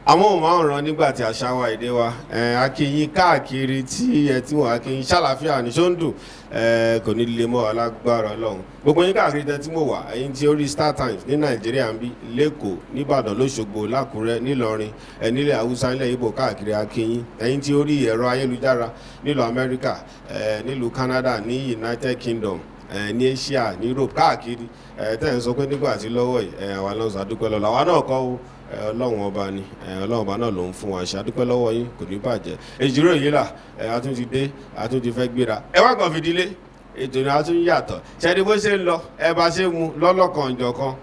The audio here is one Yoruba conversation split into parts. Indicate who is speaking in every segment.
Speaker 1: Amóhùnmáwòrán nígbà tí àṣà wa, èdè wa, a kí yín káàkiri tí ẹ tí wọn, a kí yín ṣàlàáfíà ní ṣóńdù, kò ní lè mọ́ alágbára Ọlọ́run. Gbogbo yín káàkiri tẹ tí mo wà, ẹ̀yin tí orí Star Times ní Nàìjíríà ń bí, lẹ́kọ̀ọ́, nìbàdàn, lọ́ṣogbo, lákùrẹ́, nílọrin, ẹ nílẹ̀ Haúsá, nílẹ̀ Ìgbò, káàkiri, a kí yín. Ẹ̀yin tí orí ẹ̀rọ ayélujára nílùú Amẹ́ríkà, nílùú Canada, ní United Kingdom, ní Asia, ní Europe, káàkiri, tẹ́ ẹ̀ ń sọ pé nígbà tí lọ́wọ́ yìí, àwa náà sọ àdúpẹ́ lọ́la. Àwa náà kọ́ o, Ọlọ́run ọba ni. Ọlọ́run ọba náà ló ń fún wa ṣe. Àdúpẹ́ lọ́wọ́ yín, kò ní bàjẹ́. Èjìrò yìí là, a tún ti dé, a tún ti fẹ́ gbéra. Ẹ wá kàn fìdílé ètò ní, a tún yàtọ̀ ṣẹ́ni bó ṣe ń lọ, ẹ bá ṣe mu lọ́lọ́kan ìjọ̀kan.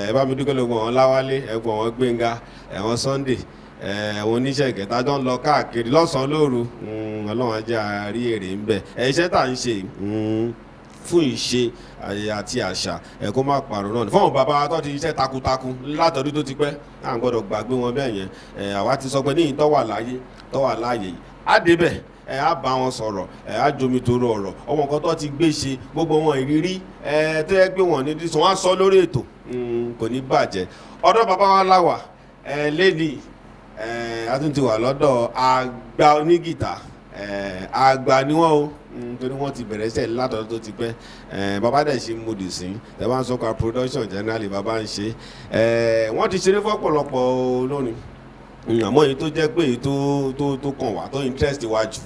Speaker 1: Ẹ bá mi dúpẹ́ lọ́wọ́ wọn, Láwálé, ẹ̀gbọ́n wọn, Gbénga, ẹ̀wọ̀n Sunday, ẹ̀wọ̀n oníṣẹ́ ìkẹta jọ ń lọ káàkiri lọ́sàn-án lóru. Ọlọ́run á jẹ́ àárí èrè ń bẹ̀. Iṣẹ́ tá à ń ṣe fún ìṣe àti àṣà ẹ kó má parun náà fún àwọn bàbá wa tó ti iṣẹ́ takuntakun látọdún tó ti pẹ́, à ń gbọ́dọ̀ gbàgbé wọn bẹ́ẹ̀ yẹn. Àwa ti sọ pé níyìn tó wà láyé, tó wà láàyè yìí, á débẹ̀, ẹ á bá wọn sọ̀rọ̀, ẹ á jomi toro ọ̀rọ̀, ọmọ nǹkan tó ti gbé ṣe, gbogbo wọn ìrírí ẹ tó yẹ pé wọn ní dísùn, wọn á sọ lórí ètò. Kò ní bàjẹ́. Ọ̀dọ̀ bàbá wa láwà ẹ lẹ́nìí. A tún ti wà lọ́dọ̀ àgbà onígìtà. Àgbà ni wọ́n o, torí wọ́n ti bẹ̀rẹ̀ iṣẹ́ látọ̀dọ̀ tó ti pẹ́. Bàbá dẹ̀ ṣe mú sí tẹ bá ń sọ́kà production generally, bàbá ń ṣe. Wọ́n ti ṣeré fọ́pọ̀lọpọ̀ olórin, àmọ́ èyí tó jẹ́ pé èyí tó kàn wá, tó interest wa jù,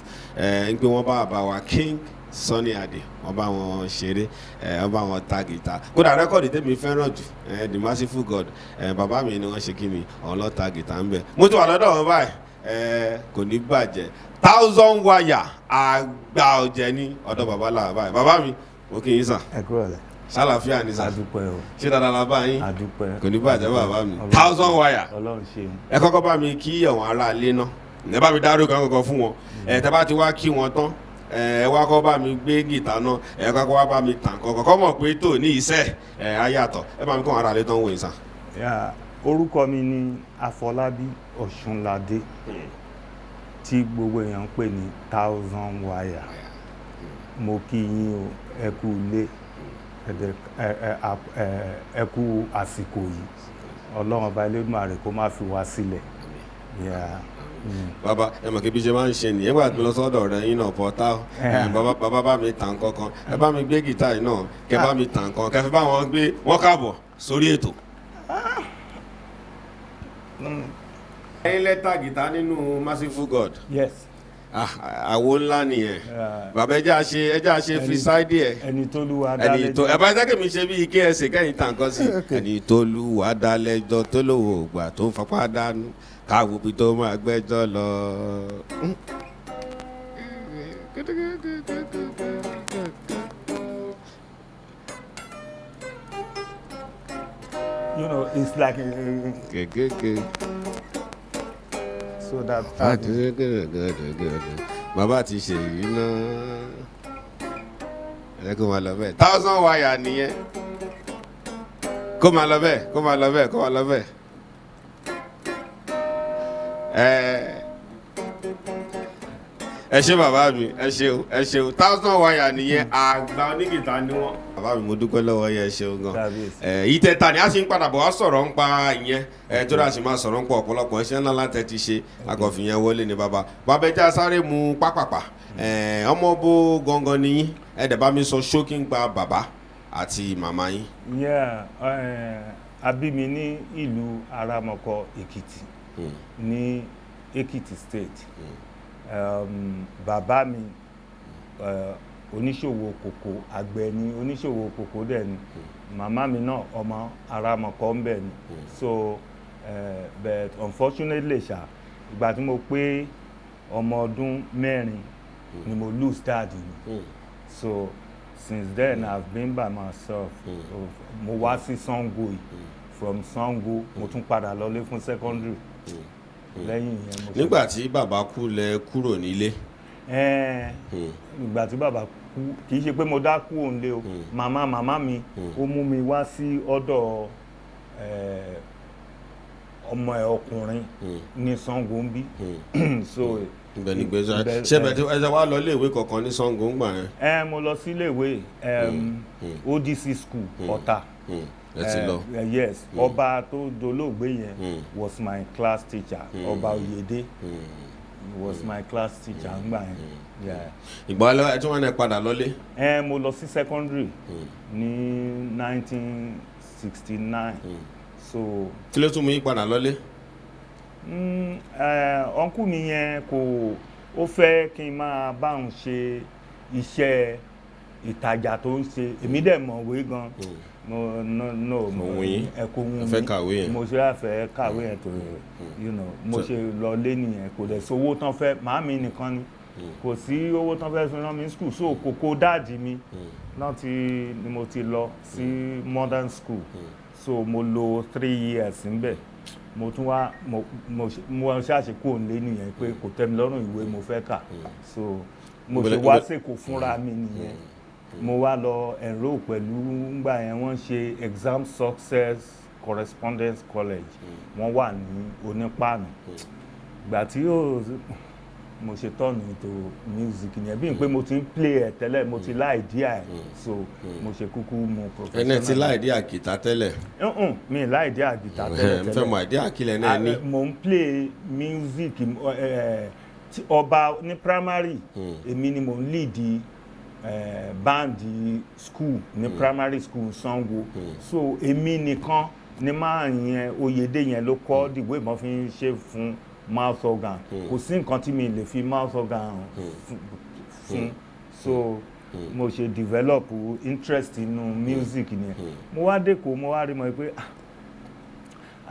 Speaker 1: ń pé wọ́n bá bàbá wa King Sunny Adé, wọ́n bá wọn ṣeré, wọ́n bá wọn ta gìtá. Kódà record tèmi fẹ́ràn jù, The Merciful God, bàbá mi ni wọ́n ṣe kí ni, àwọn ló ta gìtá ń bẹ̀. Mo ti wà lọ́dọ̀ wọn báyìí. Kò ní bàjẹ́. Thousand Wire, àgbà ọ̀jẹ̀ ní ọ̀dọ̀ bàbá là báyìí. Bàbá mi, mo kí yín sà.
Speaker 2: Ẹ kúrò lẹ.
Speaker 1: Ṣàlàáfíà ni sà?
Speaker 2: Adúpẹ́ o.
Speaker 1: Ṣé dáadáa la bá yín?
Speaker 2: Adúpẹ́.
Speaker 1: Kò ní bàjẹ́, bàbá mi Thousand Wire.
Speaker 2: Ọlọ́run ṣeun.
Speaker 1: Ẹ kọ́kọ́ bá mi kí àwọn ará ilé náà, ẹ bá mi dárúkọ kọ́kọ́ fún wọn. Ẹ tẹ́ bá ti wá kí wọn tán, ẹ wá kọ́ bá mi gbé gìtá náà, ẹ kọ́kọ́ wá bá mi tàn kọ́kọ́ kọ́ mọ̀ pé tó ní iṣẹ́ ẹ á yàtọ̀. Ẹ bá mi kọ́ àwọn ará ilé tán wò yín sà.
Speaker 2: Yeah, orúkọ mi ni Afọlábí Ọ̀ṣunládé, tí gbogbo èèyàn ń pè ní Thousand Wire. Mo kí yín o, ẹ kú ilé, ẹ kú àsìkò yìí. Ọlọ́run ọba Elédùmarè kó má fi wá sílẹ̀. Yeah.
Speaker 1: Bàbá, ẹ mọ̀ kí bí ṣe máa ń ṣe nìyẹn. Nígbà tí mo lọ sọ́dọ̀ rẹ yín náà pọ̀ tá, bàbá, bàbá bá mi tàn kankan, ẹ bá mi gbé gìtá yìí náà, kẹ bá mi tàn kan, kẹ fi bá wọn gbé wọn káàbọ̀ sórí ètò. Ẹ̀yin lẹ ta gìtá nínú Merciful God?
Speaker 2: Yes.
Speaker 1: Ah, àwo ńlá nìyẹn. Bàbá, ẹ jẹ́ àṣe freestyle díẹ̀.
Speaker 2: Ẹni tó lù wá
Speaker 1: Ẹni tó ẹ bá jẹ́ kí mi ṣe bí ike ẹsẹ̀ kẹ́yìn tàn kan sí. Ẹni tó lù wá dálẹ́jọ́, tó lòwò ògbà, tó ń fapá dánú, káwo bí tó máa gbẹ́jọ́ lọ.
Speaker 2: It's like
Speaker 1: Gègége.
Speaker 2: So that
Speaker 1: Bàbá ti ṣe yìí náà, ẹ kó máa lọ bẹ́ẹ̀. Thousand Wire nìyẹn. Kó máa lọ bẹ́ẹ̀, kó máa lọ bẹ́ẹ̀, kó máa lọ bẹ́ẹ̀. Ẹ ṣé bàbá mi, ẹ ṣeun, ẹ ṣeun. Thousand Wire nìyẹn, àgbà onígìtá ni wọ́n. Bàbá mi, mo dúpẹ́ lọ́wọ́ yẹn, ẹ ṣeun gan.
Speaker 2: Kábíyèsí.
Speaker 1: Ẹ ìtẹ̀ta ni a ṣe ń padà bọ̀ wá sọ̀rọ̀ ń pa ìyẹn, ẹ tó dáa sì máa sọ̀rọ̀ ń pa ọ̀pọ̀lọpọ̀ iṣẹ́ ńlá látẹ̀ ti ṣe akọ̀fìyẹn wọlé ni. Bàbá, bàbá, ẹja sáré mu pápápá. Ẹ ọmọ bó gangan ni yín? Ẹ dẹ̀ bá mi sọ ṣókí ń pa bàbá àti màmá yín.
Speaker 2: Yeah, a bí mi ní ìlú Aramọ̀kọ Èkìtì, ní Èkìtì State. Bàbá mi, oníṣòwò kòkó, àgbẹ̀ ni, oníṣòwò kòkó dẹ̀ ni. Màmá mi náà, ọmọ Aramọ̀kọ ń bẹ̀ ni. So but unfortunately ṣá, ìgbà tí mo pé ọmọ ọdún 4 ni mo lose daddy mi. So since then I've been by myself. So, mo wá sí Sango yìí. From Sango, mo tún padà lọlé fún secondary. Lẹ́yìn ìyẹn mo ṣe-
Speaker 1: Nígbà tí bàbá kú lẹ kúrò nílé?
Speaker 2: Ẹ̀ẹ́n, ìgbà tí bàbá kú. Kì í ṣe pé mo dá kú òun lé o. Màmá mi ó mú mi wá sí ọ̀dọ̀ ọmọ ẹ̀ ọkùnrin ní Ṣàngó ń bí. So
Speaker 1: Ibẹ̀ ní gbèsè.
Speaker 2: Ibẹ̀-
Speaker 1: Ṣé bẹ̀ tí ẹ wá lọ iléèwé kankan ní Ṣàngó ń gbà yẹn?
Speaker 2: Ẹ, mo lọ sí iléèwé ODC School, Ọ̀tà.
Speaker 1: Ẹ ti lọ.
Speaker 2: Yes, ọba tó dolóògbé yẹn was my class teacher. Ọba Oyèdè was my class teacher ńgbà yẹn. Yeah.
Speaker 1: Ìgbà wo ẹ tún wọn padà lọlé?
Speaker 2: Ẹ, mo lọ sí secondary ní 1969, so.
Speaker 1: Kí ló tún mú yín padà lọlé?
Speaker 2: Uncle mi yẹn kò, ó fẹ́ kí n máa bá òun ṣe iṣẹ́ ìtajà tó ń ṣe. Èmi dẹ̀ mọ̀wé gan. Mo no.
Speaker 1: Kò wù yín?
Speaker 2: Ẹ, kò wù
Speaker 1: Ẹ fẹ́
Speaker 2: mí.
Speaker 1: kàwé yẹn?
Speaker 2: Mo ṣe àfẹ́ kàwé yẹn tó mo ṣe lọ lé nìyẹn. Kò dẹ̀ sówó tán fẹ́, màámi nìkan ni, kò sí owó tán fẹ́ fi rán mi school. So kòkó daddy mi náà ti ni mo ti lọ sí modern school. So mo lò 3 years níbẹ̀. Mo tún wá mo ṣáàṣì kúrò nílé nìyẹn pé kò tẹ́ mi lọ́rùn, ìwé mo fẹ́ kà. So mo ṣe wá sèkò fúnra mi nìyẹn. Mo wá lọ enroll pẹ̀lú, ngbà yẹn wọ́n ṣe Exam Success Correspondence College, wọ́n wà ní Onípàánù. Ìgbà tí yóò mo ṣe turn into music nìyẹn, bí n pé mo ti ń play ẹ̀ tẹ́lẹ̀, mo ti ní idea ẹ̀, so mo ṣe kúkú mu
Speaker 1: Ẹni ẹ ti
Speaker 2: professional.
Speaker 1: ní idea guitar tẹ́lẹ̀?
Speaker 2: Mm-mm, mi ní idea guitar tẹ́lẹ̀.
Speaker 1: Ẹ ń fẹ́ mọ idea kílẹ̀ náà ní.
Speaker 2: Ah, mo ń play music tí ọba ní primary. Èmi ni mo ń lead band school ní primary school Sango. So èmi nìkan ni máa yẹn, Oyèdè yẹn ló kọ́ dìbò ìbọn fi ń ṣe fún mouth organ. Kò sí nǹkan tí mi lè fi mouth organ fún. So mo ṣe develop interest inú music nìyẹn. Mo wá dẹ́kọ̀, mo wá rí mọ̀ pé ah,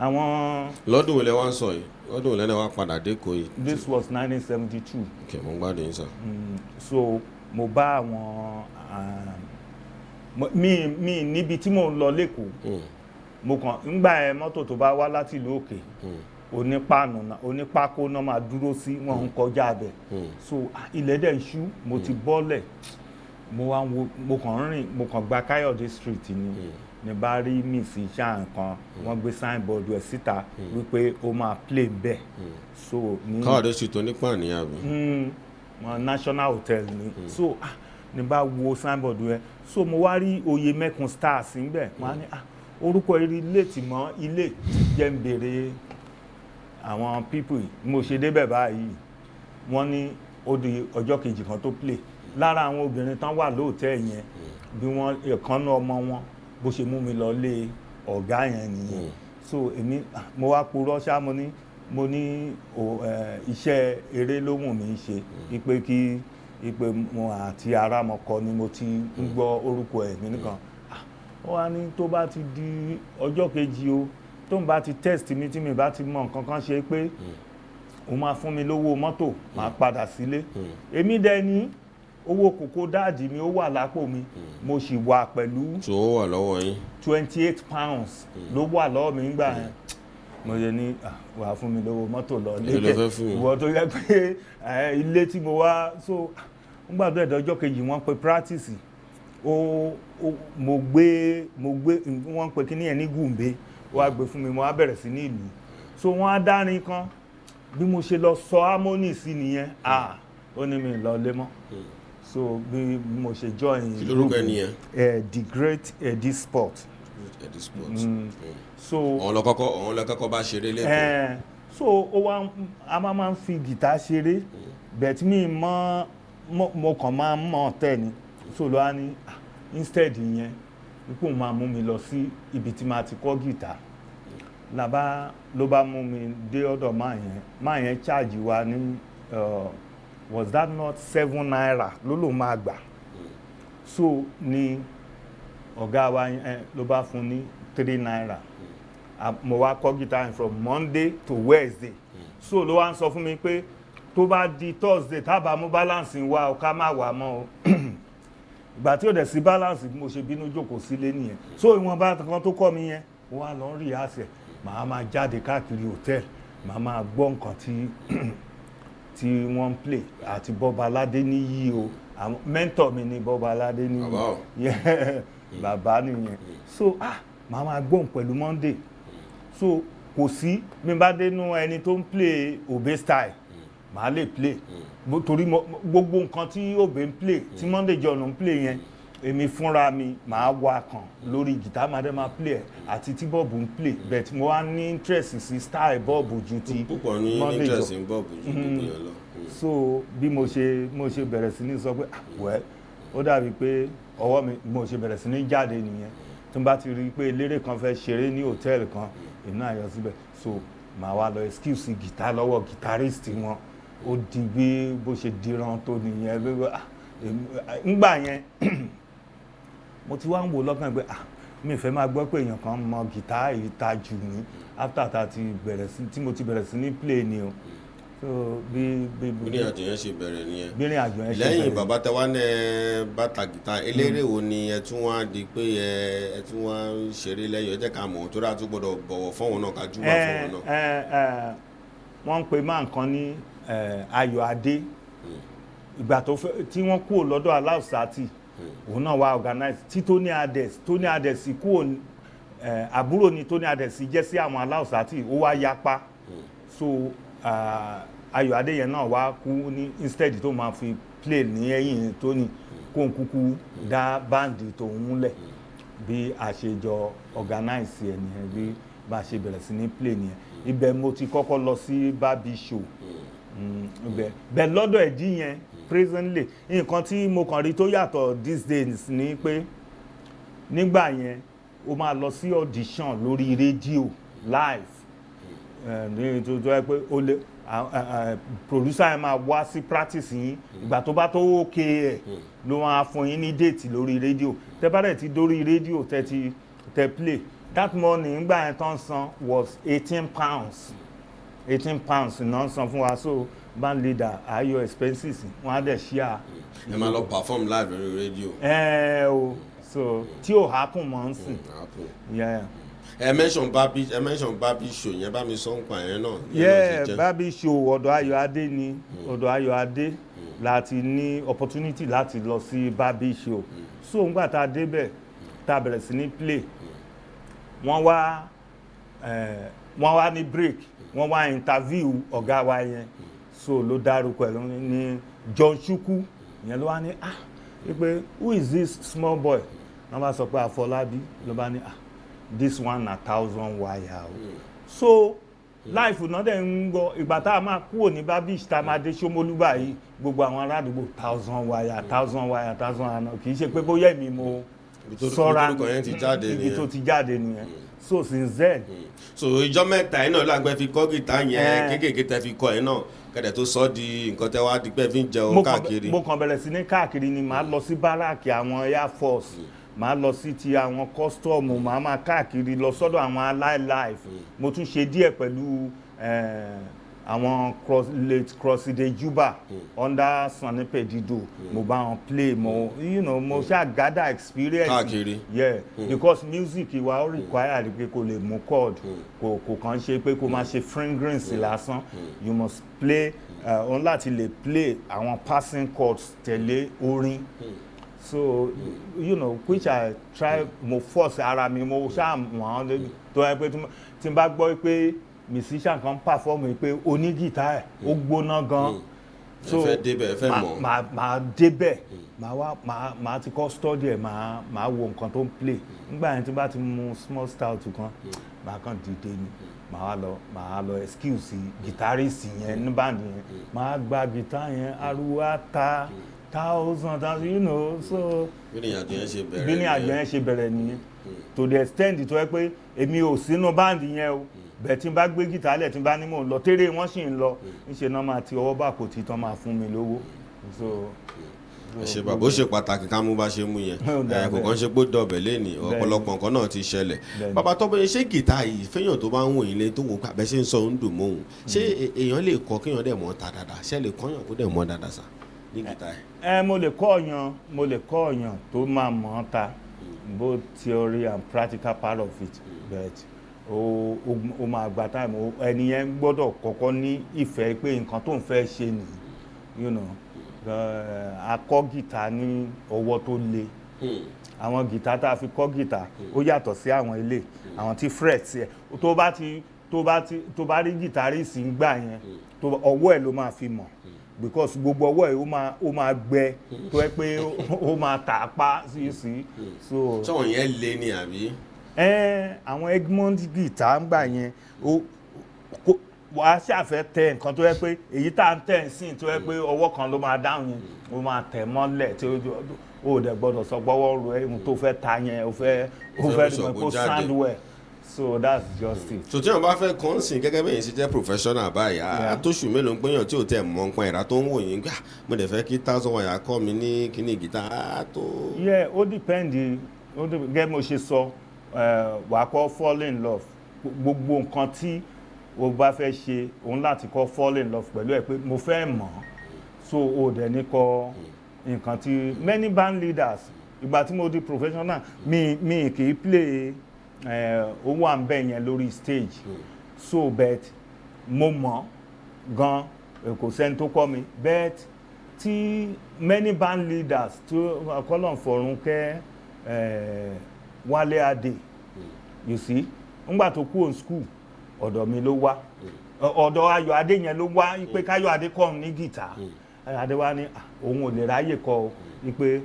Speaker 2: àwọn
Speaker 1: Lọ́dún wo lẹ wá ń sọ yìí? Lọ́dún wo lẹ náà wá padà dẹ́kọ̀ yìí?
Speaker 2: This was 1972.
Speaker 1: Ok, mo ń gbádùn yín sir.
Speaker 2: So mo bá àwọn mi níbi tí mò ń lọ lẹ́kọ̀ọ́. Mo kàn ńgbà ẹ, mọ́tò tó bá wá láti ìlú òkè, onípàánù onípákó náà máa dúró sí, wọn ń kọjá abẹ. So ah, ilẹ̀ dẹ̀ ń ṣú, mo ti bọ́lẹ̀, mo wá ń wo, mo kàn ń rìn, mo kàn gba Káyọ̀dé Street ni bá rí musician kan, wọ́n gbé signboard ẹ̀ síta wípé ó máa play bẹ́ẹ̀. So ní
Speaker 1: Káyọ̀dé Street, Onípàánù àbí?
Speaker 2: Wọn National Hotel ni. So ah, ní bá wo signboard yẹn, so mo wá rí Oyèmẹkùn Stars níbẹ̀. Wọ́n á ní, ah, orúkọ eré létí mọ́ ilé jẹ́ ń béèrè àwọn people yìí. Mo ṣe débẹ̀ báyìí, wọ́n ní ó di ọjọ́ kejì kan tó play. Lára àwọn obìnrin tán wà lóòtẹ́ yẹn, bí wọ́n ìkànnú ọmọ wọn bó ṣe mú mi lọ lé ọ̀gá yẹn nìyẹn. So èmi ah, mo wá purọ́ ṣá, mo ní iṣẹ́ eré ló wù mí ṣe, ipe kí ipe mo àti Arámọkọ ni mo ti ń gbọ́ orúkọ ẹ̀ mí nìkan. Ah, ó wá ní tó bá ti di ọjọ́ kejì o, tó ń bá ti test mi, tí mi bá ti mọ nǹkan kan ṣe, pé òun máa fún mi lówó mọ́tò, máa padà sílé. Èmi dẹ̀ ní owó kòkó daddy mi ó wà lápò mi, mo sì wà pẹ̀lú
Speaker 1: Tó ó wà lọ́wọ́ yín?
Speaker 2: £28 ló wà lọ́wọ́ mi nígbà yẹn. Mo ṣe ní, "Ah, wàá fún mi lówó mọ́tò lọ
Speaker 1: Èló ló fẹ́ fún mi?
Speaker 2: Ìwọ tó yẹ pé ilé tí mo wá." So nígbà tó ẹ̀dọ̀ ọjọ́ kejì, wọ́n pe practice ó mo gbé wọ́n pe kíní yẹn ní gùnbé, ó wá gbé fún mi, mo wá bẹ̀rẹ̀ sí ní ìlú. So wọ́n á dárin kan, bí mo ṣe lọ sọ harmony sí nìyẹn. Ah, ó ní mi lọ lé mọ́. So bí mo ṣe join
Speaker 1: Kí lorúkọ ẹni yẹn?
Speaker 2: The Great Eddie Sport.
Speaker 1: Eddie Sport.
Speaker 2: So
Speaker 1: Òun lọ kọ́kọ́ bá ṣeré lẹ́kọ̀ọ́.
Speaker 2: So ó wá a máa ń fi gìtá ṣeré, but mi mọ mo kàn máa ń mọ̀ tẹ́ ni. So ló wá ní, ah, instead yẹn, wípé òun máa mú mi lọ sí ibi tí màá ti kọ́ gìtá làbá. Ló bá mú mi dé ọ̀dọ̀ máa yẹn. Máa yẹn charge wa ní was that not ₦7 ló lòun máa gbà. So ni ọ̀gá wa yẹn ló bá fún ní ₦3. Mo wá kọ́ guitar yẹn from Monday to Wednesday. So ló wá ń sọ fún mi pé tó bá di Thursday, tábà mú balance wá o, ká má wà mọ́ o. Ìgbà tí ó dẹ̀ sí balance, bí mo ṣe bínú jókòó sílé nìyẹn. So ìwọ̀nba kan tó kọ́ mi yẹn, mo wá lọ ń rehearse ẹ̀. Màá máa jáde káàkiri hotel, màá máa gbọ́ nǹkan tí wọ́n ń play àti Bọ́ba Aládé níyì o. Àwọn mentor mi ni Bob Aládé ní.
Speaker 1: Bàbá o.
Speaker 2: Yeah, bàbá nìyẹn. So màá máa gbóhùn pẹ̀lú Monday. So kò sí mi bá dénú ẹni tó ń play Obey style, màá lè play. Torí gbogbo nǹkan tí Obey ń play, tí Monday John ń play yẹn, èmi fúnra mi màá wá kàn lórí gìtá, màá dẹ́ máa play ẹ̀, àti tí Bob ń play. But mo wá ní interest sí style Bob ju ti
Speaker 1: Púpọ̀ ní
Speaker 2: Monday
Speaker 1: interest
Speaker 2: John.
Speaker 1: in Bob ju gbogbo yẹn lọ.
Speaker 2: So bí mo ṣe bẹ̀rẹ̀ sí ní sọ pé, "Ah, well, ó dàbí pé ọwọ́ mi," mo ṣe bẹ̀rẹ̀ sí ní jáde nìyẹn. Tí n bá ti rí i pé eléré kan fẹ́ ṣeré ní hòtẹ́ẹ̀lì kan, èmi náà yọ síbẹ̀. So màá wá lọ excuse gìtá lọ́wọ́ guitarist wọn. Ó di bí bó ṣe diran tó nìyẹn. Bí ngbà yẹn mo ti wá ń wò lọ́kàn pé, ah, mi fẹ́ máa gbọ́ pé èèyàn kan mọ gìtá èyí ta jù mí after tá ti bẹ̀rẹ̀ sí, tí mo ti bẹ̀rẹ̀ sí ní play ni o. So bí
Speaker 1: Bí ní àjò yẹn ṣe bẹ̀rẹ̀ nìyẹn.
Speaker 2: Bí ní àjò yẹn ṣe
Speaker 1: Lẹ́yìn
Speaker 2: bẹ̀rẹ̀.
Speaker 1: bàbá tẹ wá ní ẹ bá ta gìtá, eléré wo ni ẹ tún wá di pé ẹ tún wá ń ṣeré lẹ́yìn? Ẹ jẹ́ ká mọ̀, tó dáa, tó gbọ́dọ̀ bọ̀wọ̀ fọ́wọn náà, ká júbà fọ́wọn náà.
Speaker 2: Ẹ ẹ, wọ́n ń pe máa nǹkan ní Ayọ̀ Adé. Ìgbà tó fẹ́ tí wọ́n kúrò lọ́dọ̀ Aláùsátì, òun náà wá organize tí Tony Ades. Tony Ades kúrò, àbúrò ni Tony Ades jẹ́ sí àwọn Aláùsátì, ó wá yapa. So Ayọ̀ Adé yẹn náà wá kú ní instead tó máa fi play ní ẹ̀yìn Tony, kó n kúkú dá band tòun lẹ̀. Bí a ṣe jọ organize ẹ̀ nìyẹn, bí bá a ṣe bẹ̀rẹ̀ sí ní play nìyẹn. Ibẹ̀ mo ti kọ́kọ́ lọ sí Barbie show. Ibẹ̀ bẹ́ẹ̀ lọ́dọ̀ ẹ̀dí yẹn. Presently, nǹkan tí mo kàn rí tó yàtọ̀ these days ni pé nígbà yẹn, o máa lọ sí audition lórí rédíò live, ní tó yẹ pé o lè producer yẹn máa wá sí practice yín. Ìgbà tó bá tó ókè ẹ̀ ló máa fún yín ní date lórí rédíò. Tẹ́ bá dẹ̀ ti dórí rédíò, tẹ́ ti tẹ́ play that morning, nígbà yẹn tán san was £18. £18 náà san fún wa. So band leader ayọ expenses, wọn á dẹ̀ ṣíà.
Speaker 1: Ẹ máa lọ perform live lórí rédíò.
Speaker 2: Ẹ o, so tí ò happen mọ́ ń sìn.
Speaker 1: Happen.
Speaker 2: Yeah.
Speaker 1: Ẹ mention Barbie show yẹn, bá mi sọ ń pa yẹn náà. Yẹn náà
Speaker 2: Yeah.
Speaker 1: ṣe jẹ́.
Speaker 2: Barbie show, ọ̀dọ̀ Ayọ̀ Adé ni. Ọ̀dọ̀ Ayọ̀ Adé láti ní opportunity láti lọ sí Barbie show. So ngbà tá a débẹ̀, tá a bẹ̀rẹ̀ sí ní play, wọ́n wá ní break, wọ́n wá interview ọ̀gá wa yẹn. So ló dárúkọ ẹ̀, ló ní John Chukwu yẹn. Ló wá ní, ah, wípé, "Who is this small boy?" Wọ́n bá sọ pé Afọlábí. Ló bá ní, "Ah, this one na thousand wire o." So live náà dẹ̀ ń gbọ́. Ìgbà tá a máa kúrò ní Babish, tá a máa dé Ṣómólú báyìí, gbogbo àwọn ará àdúgbò, "Thousand wire, thousand wire, thousand wire." Kì í ṣe pé bóyá èmi mo sọ́ra.
Speaker 1: Ibi tó orúkọ yẹn ti jáde
Speaker 2: Ibi
Speaker 1: nìyẹn.
Speaker 2: tó ti jáde nìyẹn. So since then.
Speaker 1: So ìjọ 3 yìí náà lágbẹ́ fi kọ́ gìtá yẹn, kéékèèké tẹ fi kọ́ yẹn náà, kẹ̀dẹ̀ tó sọ di nǹkan tẹ wá di pé fi ń jẹun káàkiri.
Speaker 2: Mo kàn bẹ̀rẹ̀ sí ní káàkiri ni. Màá lọ sí báràkì àwọn air force, màá lọ sí ti àwọn custom, màá máa káàkiri lọ sọ́dọ̀ àwọn alive. Mo tún ṣe díẹ̀ pẹ̀lú àwọn late Crosside Juba under Sanni Pedido. Mo bá wọn play. Mo you know mo ṣáà gather experience.
Speaker 1: Káàkiri.
Speaker 2: Yeah, because music wa, ó require pé kò lè mú chord, kò kàn ṣe pé kò máa ṣe fingerings lásán. You must play, òun láti lè play àwọn passing chords tẹ̀lé orin. So which I try, mo force ara mi, mo ṣáà wọ́n tó yẹ pé tí n bá gbọ́ pé musician kan perform pé onígìtá ẹ̀ ó gbóná gan,
Speaker 1: Ẹ fẹ́ débẹ̀, ẹ fẹ́ mọ̀.
Speaker 2: Màá débẹ̀, màá wá, màá ti kọ́ study ẹ̀, màá wo nǹkan tó ń play. Nígbà yẹn, tí n bá ti mu small stout kan, màá kàn dìde ni, màá lọ excuse guitarist yẹn ní band yẹn, màá gba guitar yẹn, ariwo á ta thousand thousand, so
Speaker 1: Bí ní àjò yẹn ṣe bẹ̀rẹ̀
Speaker 2: bí ní àjọ
Speaker 1: nìyẹn.
Speaker 2: yẹn ṣe bẹ̀rẹ̀ nìyẹn, to the extent tó yẹ pé èmi ò sínú band yẹn o, bẹ́ẹ̀ tí n bá gbé gìtá lẹ̀, tí n bá ní mò ń lọ tẹ́rẹ̀, wọ́n sì ń lọ níṣẹ́ náà, máa ti ọwọ́ bá kò tí tán, máa fún mi lówó. So
Speaker 1: Ẹ ṣe bàbá, ó ṣe pàtàkì ká mú bá ṣe mú yẹn.
Speaker 2: Ó dáa
Speaker 1: Ẹ kò
Speaker 2: bẹ́ẹ̀.
Speaker 1: kàn ṣe pé dọbẹ̀ lẹ́nìí, ọ̀pọ̀lọpọ̀ nǹkan náà ti ṣẹlẹ̀.
Speaker 2: Bẹ́ẹ̀ni.
Speaker 1: Bàbá tó bóyá ṣé gìtá yìí, fẹ́yàn tó bá ń wò yín lé, tó wò pé àbẹ́ ṣe ń sọ ń dùn mọ́ òun, ṣé èèyàn lè kọ́ kéèyàn dẹ̀ mọ́ ta dáadáa? Ṣé lè kọ́yàn kó dẹ̀ mọ́ dáadáa sà ní gìtá yìí?
Speaker 2: Ẹ, mo lè kọ́ ọ̀yàn tó máa mọ̀ ọ́n ta, both theory and practical part of it, but ó máa gba time. Ẹni yẹn gbọ́dọ̀ kọ́kọ́ ní ìfẹ́ pé nǹkan tó ń fẹ́ ṣe nìyí. A kọ́ gìtá ní ọwọ́ tó le. Àwọn gìtá tá a fi kọ́ gìtá, ó yàtọ̀ sí àwọn ilé àwọn tí fret ẹ̀. Tó bá rí guitarist ń gbà yẹn, tó ọwọ́ ẹ̀ ló máa fi mọ̀, because gbogbo ọwọ́ ẹ̀ ó máa gbẹ, tó yẹ pé ó máa tà á pa sí so.
Speaker 1: Sọ̀wọ́n yẹn lé ní àbí?
Speaker 2: Ẹ àwọn Egmont guitar ń gbà yẹn, ó wàá ṣàfẹ́ tẹ nǹkan tó yẹ pé èyí tá à ń tẹ̀ ń sìn, tó yẹ pé ọwọ́ kan ló máa dáhùn yẹn, ó máa tẹ̀ mọ́lẹ̀ tí ó dẹ̀ gbọ́dọ̀ sọ gbọ́wọ́ ro ẹ̀ tó fẹ́ ta yẹn, ó fẹ́
Speaker 1: kó sọ
Speaker 2: kó
Speaker 1: kó jáde.
Speaker 2: Sound well, so that's just it.
Speaker 1: So tí wọn bá fẹ́ kàn sí gẹ́gẹ́ bẹ́ẹ̀ yẹn ṣe jẹ́ professional báyìí, àtòṣù mélòó ń gbéyàn tí ò tẹ̀ mọ́ nǹkan ìrà tó ń wò yín gbà, mo dẹ̀ fẹ́ kí Thousand Wire kọ́ mi ní kíní gìtá á tó?
Speaker 2: Yeah, ó depend, ó depend. Gẹ́gẹ́ mo ṣe sọ, wà á kọ́ fall in love. Gbogbo nǹkan tí o bá fẹ́ ṣe, òun láti kọ́ fall in love pẹ̀lú ẹ̀ pé mo fẹ́ mọ̀ ọ́. So o dẹ̀ ní kọ́ nǹkan tí many band leaders. Ìgbà tí mo di professional, mi kì í play ó wà ń bẹ̀ yẹn lórí stage, so but mo mọ̀ gan, kò sẹ́ni tó kọ́ mi. But tí many band leaders tó kọ́lọ̀ fọ̀run kẹ́, Wálé Adé, you see, ńgbà tó kúrò ní school, ọ̀dọ̀ mi ló wá, ọ̀dọ̀ Ayọ̀ Adé yẹn ló wá pé káyọ̀ Adé kọ́ òun ní gìtá. Ayọ̀ Adé wá ní, "Ah, òun ò lè ráyè kọ́ o," wípé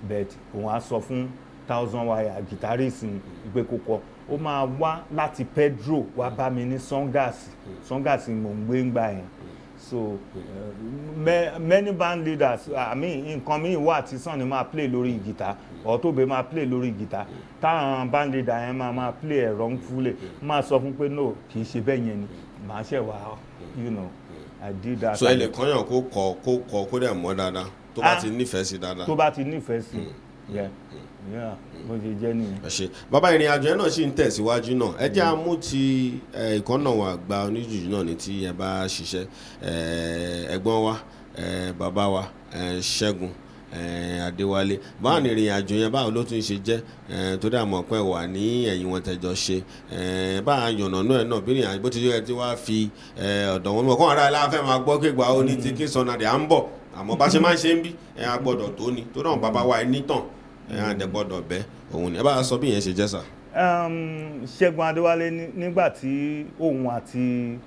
Speaker 2: but òun á sọ fún Thousand Wire guitarist ni wípé kó kọ́. Ó máa wá láti Pedro wá bá mi ní Songas. Songas ni mò ń gbé ńgbà yẹn. So many band leaders, I mean, nǹkan míì wà tí Sunny máa play lórí guitar or Tóbe máa play lórí guitar, táwọn band leader yẹn máa play ẹ̀ wrongfully, máa sọ fún pé no, kì í ṣe bẹ́ẹ̀ yẹn ni màá ṣẹ̀ wá. I did that.
Speaker 1: So ẹ lè kọ́yàn kó kọ́ kó dẹ̀ mọ̀ dáadáa tó bá
Speaker 2: Ah.
Speaker 1: ti nífẹ̀ẹ́ sí dáadáa?
Speaker 2: Tó bá ti nífẹ̀ẹ́ sí, yeah, bó ṣe jẹ́ nìyẹn.
Speaker 1: Ẹ ṣe, bàbá. Ìrìn àjò yẹn náà sì ń tẹ̀síwájú náà. Ẹ jẹ́ àmú ti ìkànnà wa àgbà oníjùjú náà ní tí ẹ bá ṣiṣẹ́, ẹ̀gbọ́n wa, bàbá wa, Ṣẹ́gun Adéwálé. Báwo ni ìrìn àjò yẹn, báwo ló tún ṣe jẹ́? Torí àmọ́ pé wà ní ẹ̀yìn wọn tẹ̀jọ́ ṣe, bá a yànnà náà náà bí ìrìn àjò bó ti yẹ tí wàá fi ọ̀dọ̀ wọn mọ̀ kọ́ ara ẹ̀ láfẹ́ máa gbọ́ kégbà ó ní ti kí sọ̀nà à ń bọ̀. Àmọ́ bá ṣe máa ń ṣe ń bí ẹ á gbọ́dọ̀ tó ni tó náà, bàbá wa ẹ nítàn ẹ á dẹ̀ gbọ́dọ̀ bẹ́ òun ni. Ẹ bá a sọ bí ìyẹn ṣe jẹ́ sà.
Speaker 2: Ṣẹ́gun Adéwálé, nígbà tí òun àti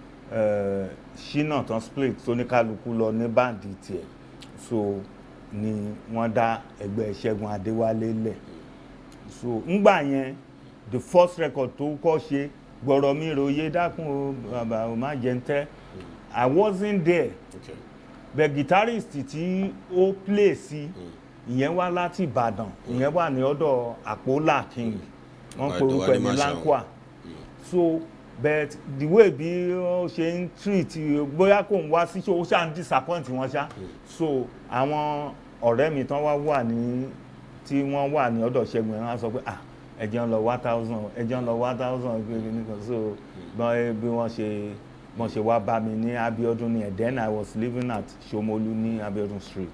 Speaker 2: Ṣínà tán split, tó ní kálukú lọ ní band tiẹ̀, so ni wọ́n dá ẹgbẹ́ Ṣẹ́gun Adéwálé lẹ̀. So ńgbà yẹn, the first record tó kọ́ ṣe, gbọ̀rọ̀ mi ròye dákun o bàbá o má jẹ́ ń tẹ́, I wasn't there, but guitarist tí ó play sí ìyẹn wá láti Ìbàdàn, ìyẹn wà ní ọ̀dọ̀ Àpólà King, wọ́n pe orúkọ ẹ̀ ní Lankwa. So but the way bí ó ṣe ń treat, bóyá kò ń wá sí show, ó ṣáà ń disappoint wọn ṣá. So àwọn ọ̀rẹ́ mi tán wá wà ní tí wọ́n wà ní ọ̀dọ̀ Ṣẹ́gun ẹ̀, wọ́n á sọ pé, "Ah, ẹ jẹ́ ń lọ 1,000, ẹ jẹ́ ń lọ 1,000 pé nìkan." So bí wọ́n ṣe wá bá mi ní Abiodun ní ẹ̀, then I was living at Shomolu ní Abiodun Street.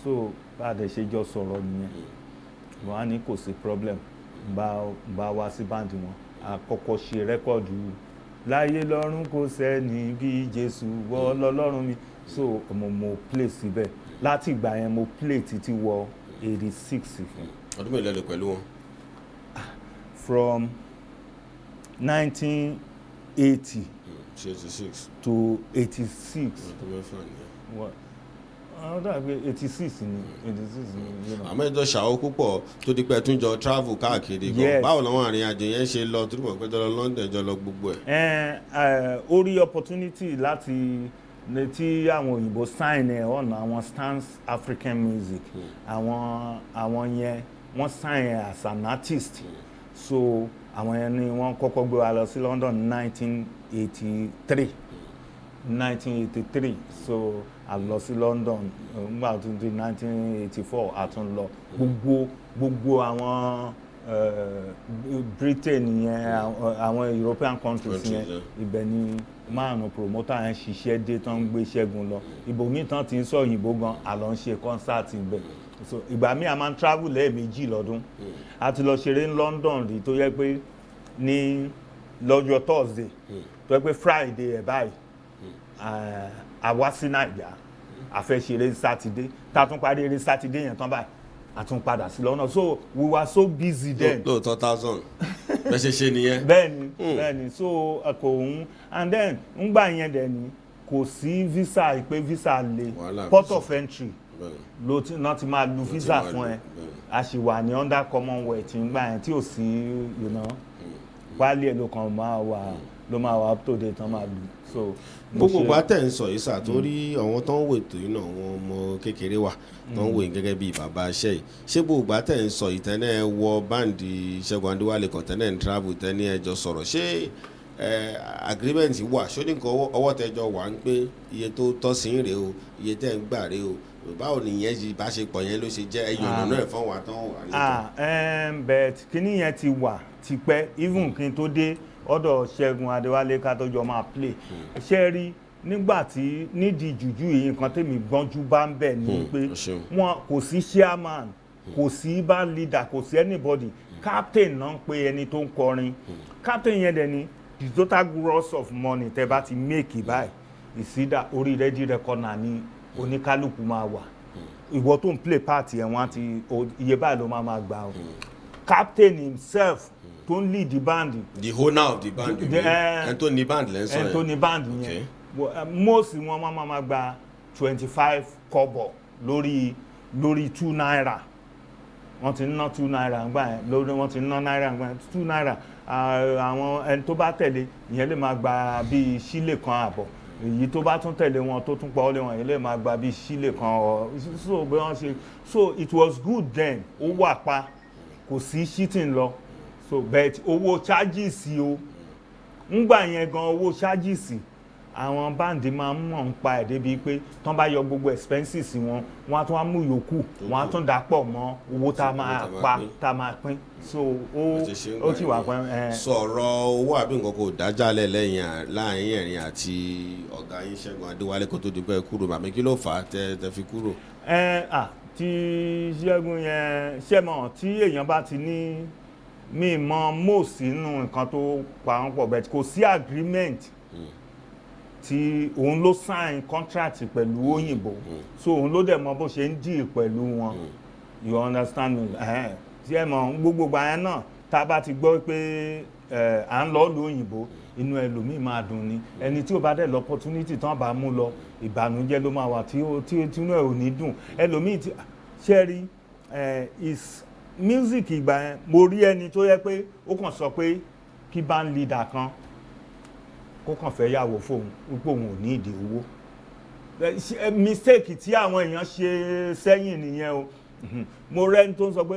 Speaker 2: So bá a dẹ̀ ṣe jọ sọ̀rọ̀ nìyẹn, wọ́n á ní kò sí problem, bá wá sí band wọn. A kọ́kọ́ ṣe record láyé lọ́run, kò sẹ́ni bí Jésù wọ́ lọ́lọ́run mi. So mo play síbẹ̀. Láti ìgbà yẹn, mo play títí wọ 86 fún.
Speaker 1: Ọdún mélòó lẹ lò pẹ̀lú wọn?
Speaker 2: From 1980
Speaker 1: Ṣe 86
Speaker 2: to 86.
Speaker 1: Ọdún 6 nìyẹn.
Speaker 2: Ọ dàbí 86 ni, 86 ni.
Speaker 1: Àmọ́ ẹjọ́ ṣàwó púpọ̀ tó di pé ẹ tún jọ travel káàkiri gan.
Speaker 2: Yes.
Speaker 1: Báwo làwọn àrìn àjò yẹn ṣe lọ? Tó dùn pé jọ lọ London, jọ lọ gbogbo ẹ̀.
Speaker 2: Ẹ ẹ ó rí opportunity láti ní tí àwọn òyìnbó sign ẹ ọ̀nà àwọn Stance African Music, àwọn yẹn wọ́n sign ẹ as an artist. So àwọn yẹn ni wọ́n kọ́kọ́ gbé wa lọ sí London ní 1983, 1983. So a lọ sí London nígbà tó di 1984, a tún lọ gbogbo àwọn Britain yẹn, àwọn European countries
Speaker 1: Countries,
Speaker 2: yẹn.
Speaker 1: Yeah.
Speaker 2: Ibẹ̀ ni márùn promoter yẹn ṣiṣẹ́ dé tán ń gbé Ṣẹ́gun lọ. Ibòmíì tán ti ń sọ òyìnbó gan, àlọ́ ń ṣe concert ibẹ̀. So ìgbà míì, a máa ń travel lẹ́ẹ̀mejì lọ́dún. A ti lọ ṣeré ní London rí, tó yẹ pé ní lọ́jọ́ Thursday, tó yẹ pé Friday ẹ̀ báyìí, a wá sí Nàìjà. A fẹ́ ṣeré Sátidé, tá a tún parí eré Sátidé yẹn tán báyìí, a tún padà sí lọ́nà. So we were so busy then.
Speaker 1: Lóòótọ́, thousand bẹ́ẹ̀ ṣe ṣe nìyẹn.
Speaker 2: Bẹ́ẹ̀ni, bẹ́ẹ̀ni. So kò ń, and then ngbà yẹn dẹ̀ ni kò sí visa, pé visa le.
Speaker 1: Wàhálà
Speaker 2: Port
Speaker 1: visa.
Speaker 2: of entry ló ti náà ti máa lu visa
Speaker 1: máa
Speaker 2: fún
Speaker 1: lu,
Speaker 2: ẹ. A sì wà ní under Commonwealth ngbà yẹn tí ò sí pálí ẹ̀ ló kàn máa wà, ló máa wà up to date tán máa lu. So mo
Speaker 1: Gbogbo ìgbà tẹ̀ ń sọ yìí sà, torí àwọn tó ń wò ètò yìí náà, àwọn ọmọ kékeré wà tó ń wò yín gẹ́gẹ́ bí bàbá iṣẹ́ yìí, ṣé gbogbo ìgbà tẹ̀ ń sọ yìí, tẹ́lẹ̀ wọ band Ṣẹ́gun Adéwálé kan, tẹ́lẹ̀ ń travel, tẹ́lẹ̀ ẹjọ́ sọ̀rọ̀, ṣé agreement wà? Ṣó ní nǹkan ọwọ́ tẹ́jọ wà ń pé iye tó tọ́ sí ń rèé o, iye tẹ́ ń gbà rèé o? Báwo nìyẹn ṣe ìbáṣepọ̀ yẹn ló ṣe jẹ́? Ẹyọ ọ̀nà náà fún wa tán wà níta.
Speaker 2: Ah, but kíní yẹn ti wà tipẹ́, even kí n tó dé ọ̀dọ̀ Ṣẹ́gun Adéwálé ká tó jọ máa play. Ṣé rí, nígbà tí nídìí jùjú yìí, nǹkan tèmi gbọ́njú bá ń bẹ̀ ni pé
Speaker 1: O ṣeun.
Speaker 2: wọn kò sí chairman, kò sí band leader, kò sí anybody. Captain náà ń pe ẹni tó ń kọrin. Captain yẹn dẹ̀ ni the total gross of money tẹ́ bá ti make báyìí, ìsídà orí ready reckoner ni oníkálukú máa wà. Ìwọ tó ń play part yẹn, wọ́n á ti iye báyìí ló máa gbà o. Captain himself tó ń lead the band,
Speaker 1: The owner of the band, you mean? Ẹni tó ní band lẹ́ ń sọ
Speaker 2: ẹni tó
Speaker 1: yẹn.
Speaker 2: ní band yẹn. Most wọn máa gba 25 kọ́bọ̀ lórí ₦2. Wọ́n ti ń ná ₦2 ńgbà yẹn lórí, wọ́n ti ń ná náírà ńgbà yẹn, ₦2. Àwọn ẹni tó bá tẹ̀lé ìyẹn lè máa gba bíi sílè kan àbọ̀. Èyí tó bá tún tẹ̀lé wọn, tó tún pọ̀ lé wọn, ìyẹn lè máa gba bíi sílè kan ọ̀. So bí wọ́n ṣe, so it was good then. Ó wà pa, kò sí cheating lọ. So but owó charges o, ńgbà yẹn gan, owó charges àwọn band máa ń mọ̀ ń pa ẹ̀ débi pé tán bá yọ gbogbo expenses wọn, wọ́n á tún wá mú yòókù, wọ́n á tún dà pọ̀ mọ́ owó tá a máa
Speaker 1: tá a máa
Speaker 2: pa
Speaker 1: pín.
Speaker 2: tá a máa pín. So ó
Speaker 1: Bó ṣe ṣe ń
Speaker 2: ó
Speaker 1: gbà
Speaker 2: sì wà
Speaker 1: yẹn.
Speaker 2: pẹ́ ẹ.
Speaker 1: Sọ̀rọ̀ owó àbí nǹkan kò dájálẹ̀ lẹ́yìn láàrin ẹ̀rín àti ọ̀gá yín Ṣẹ́gun Adéwálé kó tó di pé ẹ kúrò màmí, kí ló fà á tẹ fi kúrò?
Speaker 2: Ẹ à tí Ṣẹ́gun yẹn ṣẹ́mọ̀, tí èèyàn bá ti ní mi mọ most nínú nǹkan tó pa wọ́n pọ̀, but kò sí agreement tí òun ló sign contract pẹ̀lú òyìnbó. So òun ló dẹ̀ mọ bó ṣe ń deal pẹ̀lú wọn, you understand me? Tí ẹ mọ̀, gbogbo ìgbà yẹn náà, tá a bá ti gbọ́ pé à ń lọ lu òyìnbó, inú ẹlòmíì máa dùn ni. Ẹni tí ó bá dẹ̀ lọ opportunity tán bá mú lọ, ìbànújẹ́ ló máa wà tí ó tí tí inú ẹ̀ ò ní dùn. Ẹlòmíì tí ṣe rí is music ìgbà yẹn, mo rí ẹni tó yẹ pé ó kàn sọ pé kí band leader kan kó kàn fẹ́ yàwó fóun, wípé òun ò ní ìdí owó. Mistake tí àwọn èèyàn ṣe sẹ́yìn nìyẹn o. Mo rẹ́ni tó ń sọ pé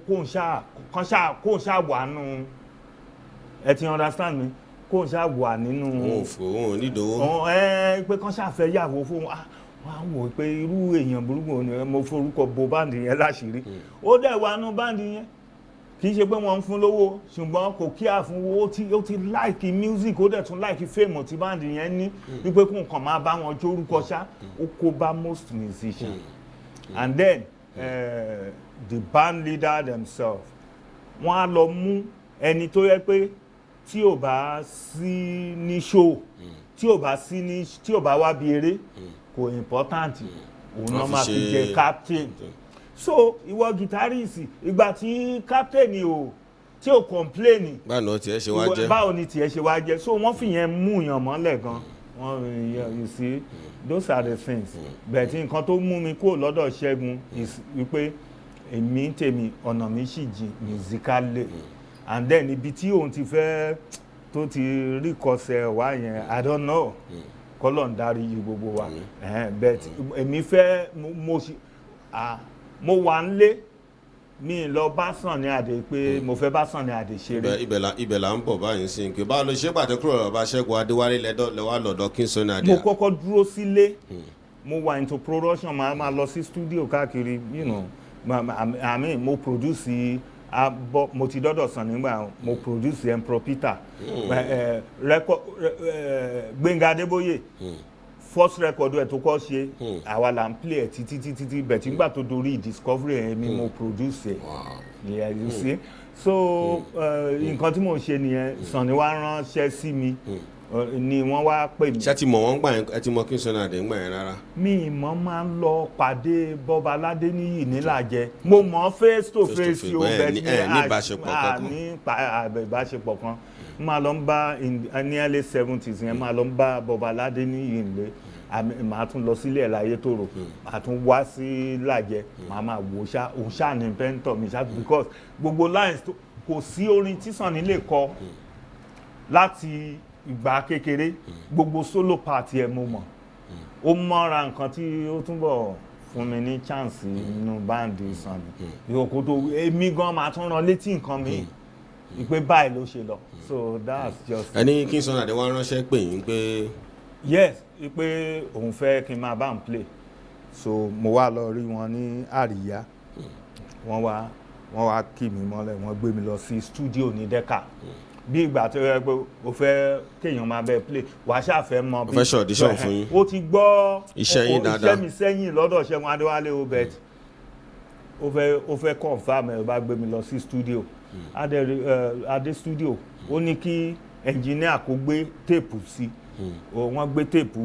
Speaker 2: kó ń ṣáà kán ṣáà kó ń ṣáà wà nù, ẹ ti understand mi, kó ń ṣáà wà nínú.
Speaker 1: Òun ò fò, òun ò nídòwó.
Speaker 2: Ọ̀hún, ẹ pé kán ṣáà fẹ́ yàwó fóun. Ah, wọ́n á wò ó pé irú èèyàn burúkú wo ni. Mo forúkọ bo band yẹn láṣìírí. Ó dẹ̀ wà nù band yẹn, kì í ṣe pé wọ́n ń fún lówó, ṣùgbọ́n kò kíá fún owó. Ó ti like music, ó dẹ̀ tún like fame tí band yẹn ní, wípé kó nǹkan máa bá wọn jórúkọ ṣá. Ó kó bá most musicians. And then the band leader themselves, wọ́n á lọ mú ẹni tó yẹ pé tí ò bá sí ní show, tí ò bá sí ní, tí ò bá wá bí eré, kò important, òun náà
Speaker 1: Wọ́n fi
Speaker 2: máa fi jẹ captain. So ìwọ guitarist, ìgbà tí captain ò tí ò complain,
Speaker 1: Báwo ni tiẹ̀ ṣe wá jẹ́?
Speaker 2: Báwo ni tiẹ̀ ṣe wá jẹ́? So wọ́n fi yẹn mú yàn mọ́lẹ̀ gan. Wọ́n, you see, those are the things. But nǹkan tó mú mi kúrò lọ́dọ̀ Ṣẹ́gun is wípé èmi ń tèmi, ọ̀nà mi sì jìn musically, and then ibi tí òun ti fẹ́ tó ti rí kọsẹ̀ wá yẹn, I don't know. Kọ́lọ̀ ń darí yìí gbogbo wa. But èmi fẹ́ mo ṣe, ah, mo wà ń lé mi lọ bá Sunny Adé pé mo fẹ́ bá Sunny Adé ṣeré.
Speaker 1: Ibẹ̀ là ń bọ̀ báyìí sí pé báwo ló ṣe pàtẹ kúrò lọ́ba Ṣẹ́gun Adéwálé lẹ́dọ̀ lẹ́wà lọ́dọ̀ King Sunny Adé?
Speaker 2: Mo kọ́kọ́ dúró sílé, mo wà into production, máa lọ sí studio káàkiri, I mean, mo produce abọ́, mo ti dọ́dọ̀ sàn nígbà mo produce Emperor Peter, record Gbénga Adébóyè, first record ẹ̀ tó kọ́ ṣe, àwa là ń play ẹ̀ títí títí tí bẹ̀ tí nígbà tó dorí discovery ẹ̀ mi, mo produce ẹ̀. Yeah, you see. So nǹkan tí mo ṣe nìyẹn. Sunny wá ránṣẹ́ sí mi. Ni wọ́n wá pè mí.
Speaker 1: Ṣé ti mọ̀ wọ́n gbà yẹn? Ẹ ti mọ King Sunny Adé ńgbà yẹn rárá?
Speaker 2: Mi ìmọ̀ máa ń lọ pàdé Bọ́ba Aládéníyì nílàjẹ. Mo mọ̀ face to
Speaker 1: Face to
Speaker 2: face
Speaker 1: face,
Speaker 2: o.
Speaker 1: ẹ
Speaker 2: Bẹ́ẹ̀
Speaker 1: ní ẹ ní ìbáṣepọ̀ kankan.
Speaker 2: Ní ìbáṣepọ̀ kan máa lọ ń bá in ní early 70s yẹn, máa lọ ń bá Bọ́ba Aládéníyì nílé. Màá tún lọ sílé ẹ̀ láyé tòrò, màá tún wá sí Làjẹ, màá máa wò ṣá, òun ṣáà ní mentor mi ṣá, because gbogbo lines kò sí orin tí Sunny lè kọ láti ìgbà kékeré, gbogbo solo part ẹ̀ mo mọ̀. Ó mọ́ra nǹkan tí ó túnbọ̀ fún mi ní chance nínú band Sunny ìyókù tó èmi gan máa tún rán létí nǹkan mi ìpè báyìí ló ṣe lọ. So that's just.
Speaker 1: Ẹni King Sunny Adé wá ránṣẹ́ pè yín pé?
Speaker 2: Yes, pé òun fẹ́ kí n máa bá òun play. So mo wá lọ rí wọn ní Àríyá. Wọ́n wá kì mí mọ́lẹ̀, wọ́n gbé mi lọ sí studio ní Decca. Bí ìgbà tó yẹ pé o fẹ́ kéèyàn máa bẹ play, wàá ṣàfẹ́ mọ
Speaker 1: Ó fẹ́ ṣe audition fún yín.
Speaker 2: Ó ti gbọ́
Speaker 1: Iṣẹ́ yín dáadáa.
Speaker 2: Iṣẹ́ mi sẹ́yìn lọ́dọ̀ Ṣẹ́gun Adéwálé Obet. Ó fẹ́ confirm ẹ̀. Ó bá gbé mi lọ sí studio. Adé adé studio, ó ní kí engineer kó gbé tape sí. Wọ́n gbé tape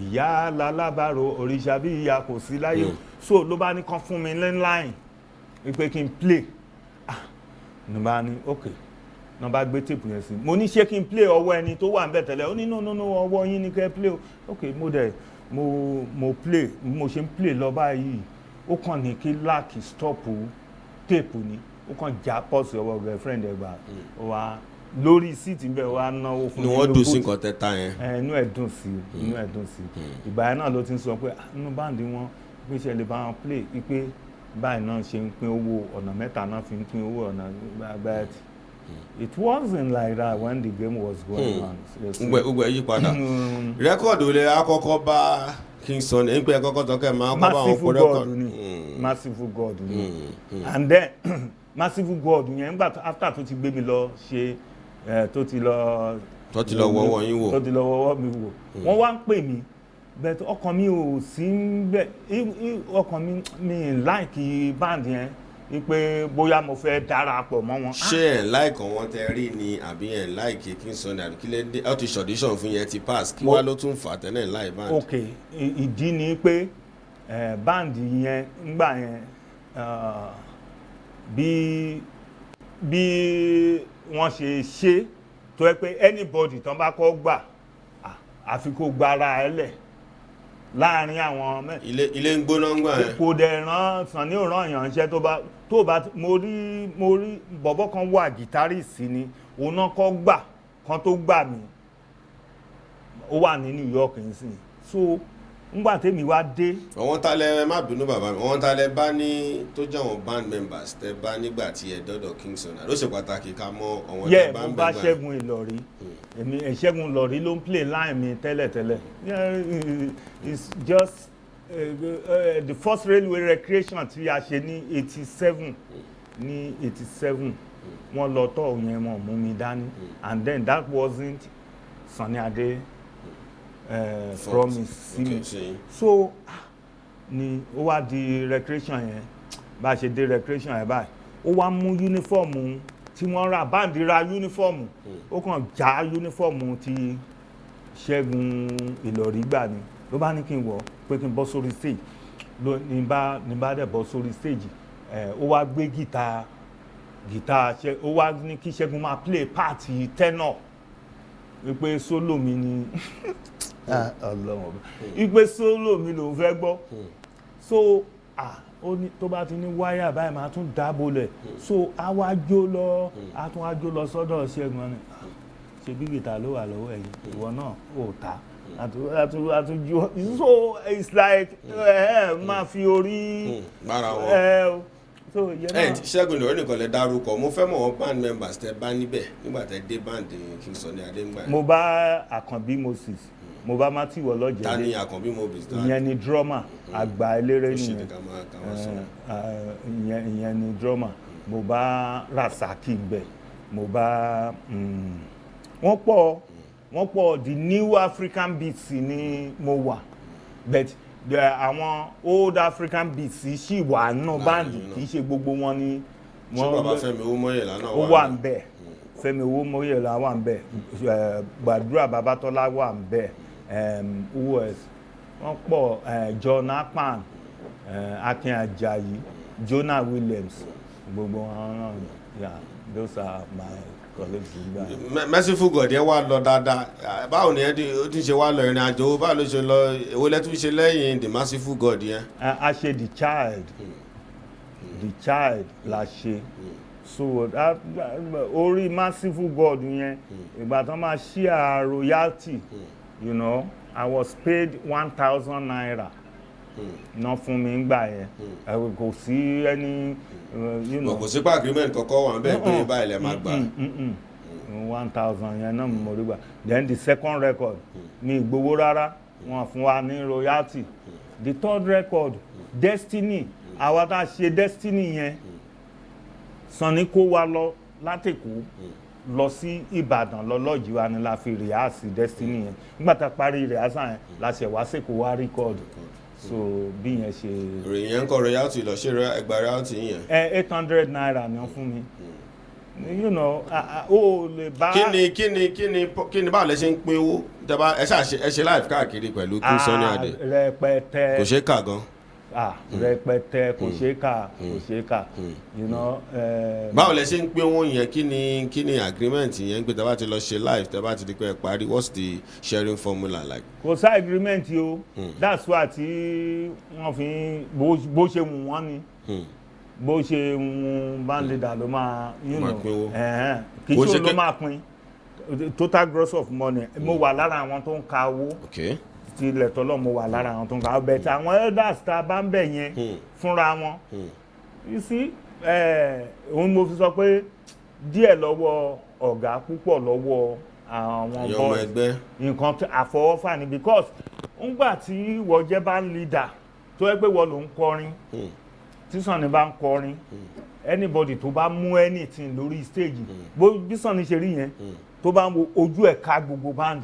Speaker 2: ìyá lalábàárò òrìṣà bí ìyá kò sí láyé. So ló bá ní kán fún mi ní line wípé kí n play. Ah, ní bá ní ok, ní bá gbé tape yẹn sí. Mo ní ṣé kí n play ọwọ́ ẹni tó wà níbẹ̀ tẹ́lẹ̀? Ó ní no, no, no, ọwọ́ yín ni kẹ́ play o. Ok, mo dẹ̀ mo play. Mo ṣe ń play lọ báyìí, ó kàn ní kí láàkì stop tape ni, ó kàn já purse ọwọ́ girlfriend ẹ̀ gbà. Ó wá lórí seat níbẹ̀, ó wá náwó fún
Speaker 1: Ni
Speaker 2: mi
Speaker 1: wọ́n
Speaker 2: ní
Speaker 1: dùn sí
Speaker 2: boot.
Speaker 1: nǹkan tẹ́ta yẹn.
Speaker 2: Ẹ, inú ẹ̀ dùn sí, inú ẹ̀ dùn sí. Ìgbà yẹn náà ló ti ń sọ pé, "Ah, inú band wọn pé ṣe lè bá wọn play," pé báyìí náà ṣe ń pín owó, ọ̀nà mẹ́ta náà fi ń pín owó ọ̀nà. But it wasn't like that when the game was going on. You see.
Speaker 1: Gbogbo ẹ̀ yí padà. Record lè àkọ́kọ́ bá King Sunny ń pẹ́ kọ́kọ́ tọ́kẹ́ máa kọ́ bá wọn
Speaker 2: Merciful
Speaker 1: kó record.
Speaker 2: God ni, Merciful God ni. And then Merciful God yẹn, nígbà after tó ti gbé mi lọ ṣe ẹ, tó ti lọ
Speaker 1: Tó ti lọ wọ́wọ́ yín wò.
Speaker 2: Tó ti lọ wọ́wọ́ mi wò, wọ́n wá ń pè mí, but ọkàn mi ò sí ń bẹ̀. Ọkàn mi mi like band yẹn, wípé bóyá mo fẹ́ darapọ̀ mọ́ wọn.
Speaker 1: Ṣé ẹ̀ like wọn tẹ rí ni, àbí ẹ̀ like King Sunny, àbí kí lè dé? Ẹ ti ṣe audition fún yẹn, ti pass, kí wá ló tún fà tẹ́lẹ̀ láì band?
Speaker 2: Ok, ìdí ni pé band yẹn ńgbà yẹn, bí wọ́n ṣe ṣe tó yẹ pé anybody tán bá kọ́ gbà, àfi kó gbára ẹ lẹ̀ láàrin àwọn
Speaker 1: Ilé ń gbóná ń gbà yẹn.
Speaker 2: Kò dẹ̀ rán Sunny, ò rán èèyàn iṣẹ́ tó bá mo rí bọ̀bọ̀ kan wà, guitarist ni, òun náà kọ́ gbà kan tó gbà mí. Ó wà ní New York nísìnyí. So ńgbà tèmi wá dé.
Speaker 1: Àwọn talẹ, ẹ má bínú bàbá mi, àwọn talẹ bá ní tó jẹ́ àwọn band members tẹ bá nígbà tí ẹ dọ́dọ̀ King Sunny? Ló ṣe pàtàkì ká mọ àwọn
Speaker 2: Yẹ
Speaker 1: tẹ bá
Speaker 2: mo
Speaker 1: ń
Speaker 2: bá
Speaker 1: bẹ̀ gbà.
Speaker 2: Ṣẹ́gun Ìlọ̀rí. Èmi ẹ̀, Ṣẹ́gun Ìlọ̀rí ló ń play line mi tẹ́lẹ̀tẹ́lẹ̀. Yeah, it's just the first railway recreation tí a ṣe ní 87, ní 87, wọ́n lọ tọ̀ yẹn, wọ́n mú mi dání. And then that wasn't Sunny Adé promise sí mi.
Speaker 1: Okay, ṣe.
Speaker 2: So ah, ni ó wá di recreation yẹn. Bá a ṣe dé recreation yẹn báyìí, ó wá mú uniform tí wọ́n rà, band ra uniform, ó kàn já uniform ti Ṣẹ́gun Ìlọ̀rí gbà ni. Ló bá ní kí n wọ̀, pé kí n bọ́ sórí stage. Ló ní bá dẹ̀ bọ́ sórí stage ẹ̀, ó wá gbé gìtá ṣe, ó wá ní kí Ṣẹ́gun máa play part tenor, wípé solo mi ni. Ah, Ọlọ́run ọba, wípé solo mi lòún fẹ́ gbọ́. So ah, ó ní tó bá ti ní wáyà báyìí, máa tún dábòlẹ̀. So a wá jó lọ, a tún wá jó lọ sọ́dọ̀ Ṣẹ́gun ni. "Ah, ṣe bí gìtá ló wà lọ́wọ́ ẹ̀yìn ìwọ náà ò ta àtúnjú." So it's like ẹ máa fi orí
Speaker 1: Gbára wọn.
Speaker 2: Ẹ so ìyẹn
Speaker 1: Ẹ
Speaker 2: náà.
Speaker 1: Ṣẹ́gun Ìlọrí nìkan lẹ dárúkọ. Mo fẹ́ mọ̀ wọn band members tẹ bá níbẹ̀ nígbà tẹ dé band King Sunny Adé ńgbà yẹn.
Speaker 2: Mo bá Àkànbí Moses, mo bá Matthew
Speaker 1: Ta
Speaker 2: Ọlọ́jẹ̀dé.
Speaker 1: ni Àkànbí Moses? Ta
Speaker 2: Ìyẹn ni drummer àgbà eléré
Speaker 1: ó ṣe ní
Speaker 2: nìyẹn.
Speaker 1: ká máa sọ.
Speaker 2: Ìyẹn ni drummer. Mo bá Rasaki ńbẹ̀, mo bá wọ́n pọ̀, wọ́n pọ̀. The New African Beats ni mo wà, but àwọn Old African Beats ṣì wà nínú band.
Speaker 1: Náà.
Speaker 2: Kì í ṣe gbogbo wọn ni
Speaker 1: Ṣé bàbá Fẹ́mi Owómọ́yẹ̀lá náà
Speaker 2: Ó wà ń bẹ̀. Fẹ́mi Owómóyèlá wà ń bẹ̀, Gbàdúrà Babátọ́lá wà ń bẹ̀, who else? Wọ́n pọ̀, John Akpan, Akin Ajayi, Jonah Williams, gbogbo wọn náà. Yeah, those are my colleagues nígbà yẹn.
Speaker 1: Merciful God yẹn wá lọ dáadáa. Báwo ni ẹ ó ti ṣe wá lọ ìrìn àjò? Báwo ló ṣe lọ? Èwo lẹ tún ṣe lẹ́yìn The Merciful God yẹn?
Speaker 2: A ṣe The Child. The Child la ṣe. So that orí Merciful God yẹn, ìgbà tán máa share royalty, I was paid ₦1,000 ná fún mi ngbà yẹn. Kò sí ẹni you know.
Speaker 1: Kò sí pa agreement kọ́kọ́ wà bẹ́ẹ̀ pé báyìí lẹ máa gbà.
Speaker 2: 1,000 yẹn náà mo rí gbà. Then the second record, mi ì gbowó rárá, wọn fún wa ní royalty. The third record, Destiny, àwa tá a ṣe Destiny yẹn, Sanni kó wa lọ látÈkó lọ sí Ìbàdàn, lọ lọ́ọ̀jì wa ni la fi rehearse Destiny yẹn. Nígbà tá a parí rehearsal yẹn la ṣẹ̀ wá sèkó wá record. So bí yẹn ṣe.
Speaker 1: Ìròyìn yẹn ń kọ royalty lọ ṣe ẹgbà royalty yẹn?
Speaker 2: Ẹ ₦800 ni wọ́n fún mi. Ó lè bá.
Speaker 1: Kí ni báwo lẹ ṣe ń pín owó tẹ́bá ẹ ṣáà ṣe ẹ ṣe live káàkiri pẹ̀lú King Sunny Adé?
Speaker 2: Rẹpẹtẹ.
Speaker 1: Kò ṣeé kà gan.
Speaker 2: Ah, rẹpẹtẹ, kò ṣeé kà, kò ṣeé kà.
Speaker 1: Báwo lẹ ṣe ń pín owó yẹn? Kí ni agreement yẹn ń pè tẹ́ bá ti lọ ṣe live, tẹ́ bá ti di pé ẹ parí? What's the sharing formula like?
Speaker 2: Kò sá agreement yìí o. That's why tí wọ́n fi ń bó ṣe wù wọ́n ni, bó ṣe wù band leader ló máa
Speaker 1: Máa
Speaker 2: know
Speaker 1: pín owó.
Speaker 2: Ẹ̀hẹ́n. Kì í
Speaker 1: Kò
Speaker 2: ṣe
Speaker 1: ṣe
Speaker 2: ló máa pín total gross of money. Mo wà lára àwọn tó ń ka owó. Tilẹ̀ tọ́lọ́, mo wà lára àwọn tó ń ka owó, but àwọn elders tá a bá ń bẹ̀ yẹn fúnra wọn, you see, òun mo fi sọ pé díẹ̀ lọ́wọ́ ọ̀gá, púpọ̀ lọ́wọ́ àwọn
Speaker 1: Ìyẹn ọmọ
Speaker 2: boys.
Speaker 1: ẹgbẹ́.
Speaker 2: Nǹkan tí àfọwọ́fà ni, because ńgbà tí wọ́n jẹ́ band leader tó yẹ pé wọ́n ló ń kọrin, tí Sunny bá ń kọrin, anybody tó bá mú anything lórí stage, bó bí Sunny ṣe rí yẹn, tó bá ń wo ojú ẹ̀ ká gbogbo band.